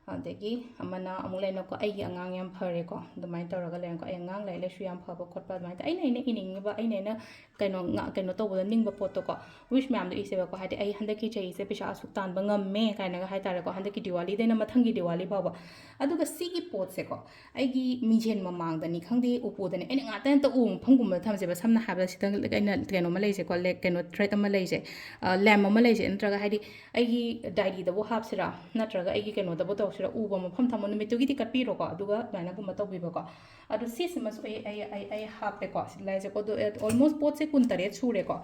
ꯑꯗꯒꯤ ꯑꯃꯅ ꯑꯃꯨꯛ ꯂꯩꯅꯀꯣ, ꯑꯩꯒꯤ ꯑꯉꯥꯡ ꯌꯥꯝ ꯐꯔꯦꯀꯣ, ꯑꯗꯨꯃꯥꯏꯅ ꯇꯧꯔꯒ ꯂꯩꯔꯦꯀꯣ꯫ ꯑꯩ ꯑꯉꯥꯡ ꯂꯥꯏꯔꯤꯛ ꯂꯥꯏꯁꯨ ꯌꯥꯝ ꯐꯕ ꯈꯣꯠꯄ ꯑꯗꯨꯃꯥꯏꯅ ꯇꯧ-, ꯑꯩꯅ, ꯑꯩꯅ ꯏꯅꯤꯡꯉꯤꯕ, ꯑꯩꯅ, ꯑꯩꯅ ꯀꯩꯅꯣ ꯉ-, ꯀꯩꯅꯣ ꯇꯧꯕꯗ ꯅꯤꯡꯕ ꯄꯣꯠꯇꯣꯀꯣ, wish ꯃꯌꯥꯝꯗꯣ ꯏꯁꯦꯕꯀꯣ꯫ ꯍꯥꯏꯗꯤ ꯑꯩ ꯍꯟꯗꯛꯀꯤ ꯆꯍꯤꯁꯦ ꯄꯩꯁꯥ ꯑꯁꯨꯛ ꯇꯥꯟꯕ ꯉꯝꯃꯦ ꯀꯥꯏꯅꯒ ꯍꯥꯏꯇꯥꯔꯦꯀꯣ, ꯍꯟꯗꯛꯀꯤ ꯗꯤꯋꯥꯂꯤꯗꯩꯅ ꯃꯊꯪꯒꯤ ꯗꯤꯋꯥꯂꯤ ꯐꯥꯎꯕ꯫ ꯑꯗꯨꯒ ꯁꯤꯒꯤ ꯄꯣꯠꯁꯦꯀꯣ, ꯑꯩꯒꯤ ꯃꯤꯡꯁꯦꯜ ꯃꯃꯥꯡꯗꯅꯤ ꯈꯪꯗꯦ, ꯎꯄꯨꯗꯅꯤ, ꯑꯩꯅ ꯉꯥꯛꯇ ꯅꯠꯇ ꯎ ꯃꯐꯝꯒꯨꯝꯕꯗ ꯊꯝꯁꯦꯕ꯫ ꯁꯝꯅ ꯍꯥꯏꯔꯕꯗ ꯁꯤꯗ ꯑꯩꯅ ꯀꯩꯅꯣꯝꯃ ꯂꯩꯁꯦꯀꯣ, ꯂꯦꯛ-, ꯀꯩꯅꯣ, thread ꯑꯃ ꯂꯩꯁꯦ, ꯑ, lamp ꯑꯃ ꯂꯩꯁꯦ, ꯅꯠꯇ꯭ꯔꯒ ꯍꯥꯏꯗꯤ ꯑꯩꯒꯤ diaryꯗꯕꯨ ꯍꯥꯞꯁꯤꯔꯥ, ꯅꯠꯇ꯭ꯔꯒ ꯑꯩꯒꯤ ꯀꯩꯅꯣꯗꯕꯨ ꯇꯧꯁꯤꯔꯥ, ꯎꯕ ꯃꯐꯝ ꯊꯝꯕ ꯅꯨꯃꯤꯠꯇꯨꯒꯤꯗꯤ ꯀꯠꯄꯤꯔꯣꯀꯣ, ꯑꯗꯨꯒ ꯑꯗꯨꯃꯥꯏꯅꯒꯨꯝꯕ ꯇꯧꯕꯤꯕꯀꯣ꯫ ꯑꯗꯣ ꯁꯤꯁꯤꯃꯁꯨ ꯑꯩ, ꯑꯩ, ꯑꯩ, ꯑꯩ ꯍꯥꯞꯄꯦꯀꯣ, ꯁꯤ ꯂꯥꯏꯁꯦꯀꯣ꯫ ꯑꯗꯣ almost ꯄꯣꯠꯁꯦ ꯀꯨꯟꯇꯔꯦꯠ ꯁꯨꯔꯦꯀꯣ꯫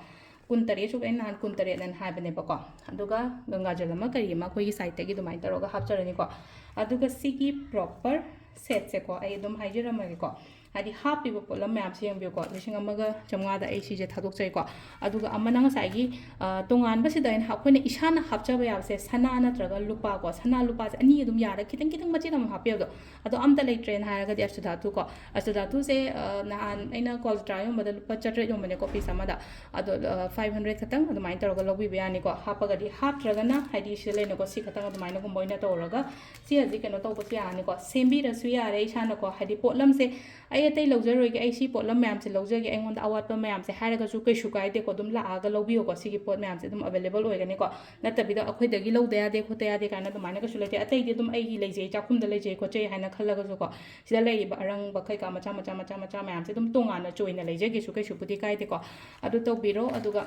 ꯀꯨꯟꯇꯔꯦꯠ ꯁꯨꯕ, ꯑꯩꯅ ꯅꯍꯥꯟ ꯀꯨꯟꯇꯔꯦꯠ ꯑꯅ ꯍꯥꯏꯕꯅꯦꯕꯀꯣ꯫ ꯑꯗꯨꯒ ꯒꯪꯒꯥꯖꯜ ꯑꯃ ꯀꯔꯤ ꯑꯃ ꯑꯩꯈꯣꯏꯒꯤ sideꯇꯒꯤ ꯑꯗꯨꯃꯥꯏꯅ ꯇꯧꯔꯒ ꯍꯥꯞꯆꯔꯅꯤꯀꯣ꯫ ꯑꯗꯨꯒ ꯁꯤꯒꯤ proper setꯁꯦꯀꯣ, ꯑꯩ ꯑꯗꯨꯝ ꯍꯥꯏꯖꯔꯝꯃꯒꯦꯀꯣ꯫ ꯍꯥꯏꯗꯤ ꯍꯥꯞꯄꯤꯕ ꯄꯣꯠꯂꯝ ꯃꯌꯥꯝꯁꯦ ꯌꯦꯡꯕꯤꯌꯨꯀꯣ, ꯂꯤꯁꯤꯡ ꯑꯃꯒ ꯆꯥꯝꯃꯉꯥꯗ ꯑꯩ ꯁꯤꯁꯦ ꯊꯥꯗꯣꯛꯆꯩꯀꯣ꯫ ꯑꯗꯨꯒ ꯑꯃꯅ ꯉꯁꯥꯏꯒꯤ, ꯑ, ꯇꯣꯉꯥꯟꯕꯁꯤꯗ ꯑꯩꯅ, ꯑꯩꯈꯣꯏꯅ ꯏꯁꯥꯅ ꯍꯥꯞꯆꯕ ꯌꯥꯕꯁꯦ ꯁꯅꯥ ꯅꯠꯇ꯭ꯔꯒ ꯂꯨꯄꯥꯀꯣ, ꯁꯅꯥ ꯂꯨꯄꯥꯁꯦ ꯑꯅꯤ ꯑꯗꯨꯝ ꯌꯥꯔꯦ, ꯈꯤꯇꯪ ꯈꯤꯇꯪ ꯃꯆꯦꯠ ꯑꯃ ꯍꯥꯞꯄꯤꯕꯗꯣ꯫ ꯑꯗꯣ ꯑꯝꯇ ꯂꯩꯇ꯭ꯔꯦꯅ ꯍꯥꯏꯔꯒꯗꯤ ꯑꯁꯇꯨꯙꯥꯇꯨꯀꯣ, ꯑꯁꯇꯨꯙꯥꯇꯨꯁꯦ, ꯑ, ꯅꯍꯥꯟ ꯑꯩꯅ ꯀ꯭ꯋꯥꯜꯇ꯭ꯔꯥ ꯌꯣꯟꯕꯗ ꯂꯨꯄꯥ ꯆꯥꯇ꯭ꯔꯦꯠ ꯌꯣꯟꯕꯅꯦꯀꯣ piece ꯑꯃꯗ, ꯑꯗꯣ, ꯑ, five hundred ꯈꯛꯇꯪ ꯑꯗꯨꯃꯥꯏꯅ ꯇꯧꯔꯒ ꯂꯧꯕꯤꯕ ꯌꯥꯅꯤꯀꯣ꯫ ꯍꯥꯞꯄꯒꯗꯤ, ꯍꯥꯞꯇ꯭ꯔꯒꯅ ꯍꯥꯏꯗꯤ ꯁꯤꯗ ꯂꯩꯅꯀꯣ, ꯁꯤ ꯈꯛꯇꯪ ꯑꯗꯨꯃꯥꯏꯅꯒꯨꯝꯕ ꯑꯣꯏꯅ ꯇꯧꯔꯒ ꯁꯤ ꯍꯧꯖꯤꯛ ꯀꯩꯅꯣ ꯇꯧꯕꯁꯨ ꯌꯥꯔꯅꯤꯀꯣ, ꯁꯦꯝꯕꯤꯔꯁꯨ ꯌꯥꯔꯦ ꯏꯁꯥꯅꯀꯣ꯫ ꯍꯥꯏꯗꯤ ꯄꯣꯠꯂꯝꯁꯦ ꯑꯩ ꯑꯇꯩ ꯂꯧꯖꯔꯣꯏꯒꯦ, ꯑꯩ ꯁꯤ ꯄꯣꯠꯂꯝ ꯃꯌꯥꯝꯁꯦ ꯂꯧꯖꯒꯦ, ꯑꯩꯉꯣꯟꯗ ꯑꯋꯥꯠꯄ ꯃꯌꯥꯝꯁꯦ ꯍꯥꯏꯔꯒꯁꯨ ꯀꯩꯁꯨ ꯀꯥꯏꯗꯦꯀꯣ, ꯑꯗꯨꯝ ꯂꯥꯛꯑꯒ ꯂꯧꯕꯤꯌꯣꯀꯣ꯫ ꯁꯤꯒꯤ ꯄꯣꯠ ꯃꯌꯥꯝꯁꯦ ꯑꯗꯨꯝ available ꯑꯣꯏꯒꯅꯤꯀꯣ꯫ ꯅꯠꯇꯕꯤꯗ ꯑꯩꯈꯣꯏꯗꯒꯤ ꯂꯧꯗ ꯌꯥꯗꯦ ꯈꯣꯠꯇ ꯌꯥꯗꯦ ꯀꯥꯏꯅ ꯑꯗꯨꯃꯥꯏꯅ ꯀꯩꯁꯨ ꯂꯩꯇꯦ꯫ ꯑꯇꯩꯗꯤ ꯑꯗꯨꯝ ꯑꯩꯒꯤ ꯂꯩꯖꯩ, ꯆꯥꯛꯈꯨꯝꯗ ꯂꯩꯖꯩ ꯈꯣꯠꯆꯩ ꯍꯥꯏꯅ ꯈꯜꯂꯒꯁꯨꯀꯣ, ꯁꯤꯗ ꯂꯩꯔꯤꯕ ꯑꯔꯪꯕ ꯀꯩꯀꯥ ꯃꯆꯥ ꯃꯆꯥ ꯃꯆꯥ ꯃꯆꯥ ꯃꯌꯥꯝꯁꯦ ꯑꯗꯨꯝ ꯇꯣꯉꯥꯟꯅ ꯆꯣꯏꯅ ꯂꯩꯖꯒꯦꯁꯨ ꯀꯩꯁꯨꯕꯨꯗꯤ ꯀꯥꯏꯗꯦꯀꯣ꯫ ꯑꯗꯨ ꯇꯧꯕꯤꯔꯣ꯫ ꯑꯗꯨꯒ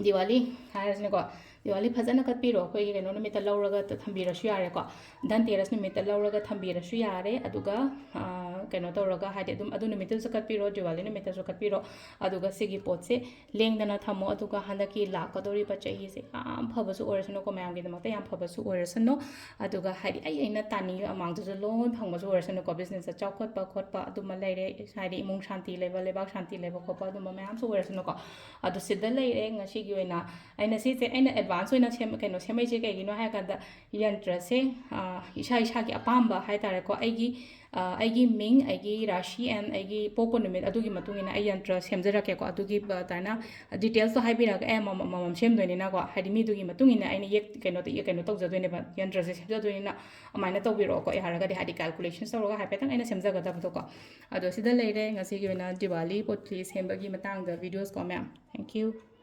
ꯗꯤꯋꯥꯂꯤ ꯍꯥꯏꯔꯁꯤꯅꯦꯀꯣ, ꯗꯤꯋꯥꯂꯤ ꯐꯖꯅ ꯀꯠꯄꯤꯔꯣ꯫ ꯑꯩꯈꯣꯏꯒꯤ ꯀꯩꯅꯣ ꯅꯨꯃꯤꯠꯇ ꯂꯧꯔꯒ ꯊꯝꯕꯤꯔꯁꯨ ꯌꯥꯔꯦꯀꯣ, ꯙꯟꯇꯦꯔꯁ ꯅꯨꯃꯤꯠꯇ ꯂꯧꯔꯒ ꯊꯝꯕꯤꯔꯁꯨ ꯌꯥꯔꯦ꯫ ꯑꯗꯨꯒ, ꯑ, ꯀꯩꯅꯣ ꯇꯧꯔꯒ, ꯍꯥꯏꯗꯤ ꯑꯗꯨꯝ ꯑꯗꯨ ꯅꯨꯃꯤꯠꯇꯁꯨ ꯀꯠꯄꯤꯔꯣ, ꯗꯤꯋꯥꯂꯤ ꯅꯨꯃꯤꯠꯇꯁꯨ ꯀꯠꯄꯤꯔꯣ꯫ ꯑꯗꯨꯒ ꯁꯤꯒꯤ ꯄꯣꯠꯁꯦ ꯂꯦꯡꯗꯅ ꯊꯝꯃꯣ꯫ ꯑꯗꯨꯒ ꯍꯟꯗꯛꯀꯤ ꯂꯥꯛꯀꯗꯧꯔꯤꯕ ꯆꯍꯤꯁꯦ ꯌꯥꯝ ꯐꯕꯁꯨ ꯑꯣꯏꯔꯁꯅꯨꯀꯣ, ꯃꯌꯥꯝꯒꯤꯗꯃꯛꯇ ꯌꯥꯝ ꯐꯕꯁꯨ ꯑꯣꯏꯔꯁꯅꯨ꯫ ꯑꯗꯨꯒ ꯍꯥꯏꯗꯤ ꯑꯩ, ꯑꯩꯅ ꯇꯥꯅꯤꯡꯉꯤꯕ amountꯇꯨꯁꯨ ꯂꯣꯏ ꯐꯪꯕꯁꯨ ꯑꯣꯏꯔꯁꯅꯨꯀꯣ, businessꯇ ꯆꯥꯎꯈꯠꯄ ꯈꯣꯠꯄ ꯑꯗꯨꯃ ꯂꯩꯔꯦ, ꯍꯥꯏꯗꯤ ꯏꯃꯨꯡ ꯁꯥꯟꯇꯤ ꯂꯩꯕ, ꯂꯩꯕꯥꯛ ꯁꯥꯟꯇꯤ ꯂꯩꯕ ꯈꯣꯠꯄ ꯑꯗꯨꯝꯕ ꯃꯌꯥꯝꯁꯨ ꯑꯣꯏꯔꯁꯅꯨꯀꯣ꯫ ꯑꯗꯨ ꯁꯤꯗ ꯂꯩꯔꯦ ꯉꯁꯤꯒꯤ ꯑꯣꯏꯅ꯫ ꯑꯩꯅ ꯁꯤꯁꯦ ꯑꯩꯅ advance ꯑꯣꯏꯅ ꯁꯦꯝ-, ꯀꯩꯅꯣ ꯁꯦꯝꯃꯛꯏꯁꯦ ꯀꯩꯒꯤꯅꯣ ꯍꯥꯏꯔꯀꯥꯟꯗ, ꯌꯟꯇ꯭ꯔꯁꯦ, ꯑ, ꯏꯁꯥ ꯏꯁꯥꯒꯤ ꯑꯄꯥꯝꯕ ꯍꯥꯏꯇꯥꯔꯦꯀꯣ, ꯑꯩꯒꯤ ꯑꯩꯒꯤ ꯃꯤꯡ, ꯑꯩꯒꯤ ꯔꯥꯁꯤ and ꯑꯩꯒꯤ ꯄꯣꯛꯄ ꯅꯨꯃꯤꯠ, ꯑꯗꯨꯒꯤ ꯃꯇꯨꯡ ꯏꯟꯅ ꯑꯩ ꯌꯟꯇ꯭ꯔ ꯁꯦꯝꯖꯔꯛꯀꯦꯀꯣ꯫ ꯑꯗꯨꯒꯤ ꯑꯗꯨꯃꯥꯏꯅ detailsꯇꯣ ꯍꯥꯏꯕꯤꯔꯒ ꯑꯦ ꯑꯃꯃꯝ ꯑꯃꯃꯝ ꯁꯦꯝꯗꯣꯏꯅꯤꯅꯀꯣ, ꯍꯥꯏꯗꯤ ꯃꯤꯗꯨꯒꯤ ꯃꯇꯨꯡ ꯏꯟꯅ ꯑꯩꯅ ꯌꯦꯛ ꯀꯩꯅꯣ ꯀꯩꯅꯣ ꯇꯧꯖꯗꯣꯏꯅꯦꯕ, ꯌꯟꯇ꯭ꯔꯁꯦ ꯁꯦꯝꯖꯗꯣꯏꯅꯤꯅ꯫ ꯑꯗꯨꯃꯥꯏꯅ ꯇꯧꯕꯤꯔꯛꯑꯣꯀꯣ, ꯌꯥꯔꯒꯗꯤ, ꯍꯥꯏꯗꯤ calculations ꯇꯧꯔꯒ ꯍꯥꯏꯐꯦꯠꯇꯪ ꯑꯩꯅ ꯁꯦꯝꯖꯒꯗꯕꯗꯣꯀꯣ꯫ ꯑꯗꯣ ꯁꯤꯗ ꯂꯩꯔꯦ ꯉꯁꯤꯒꯤ ꯑꯣꯏꯅ ꯗꯤꯋꯥꯂꯤ ꯄꯣꯠꯂꯤ ꯁꯦꯝꯕꯒꯤ ꯃꯇꯥꯡꯗ videosꯀꯣ ꯃꯌꯥꯝ꯫ Thank you꯫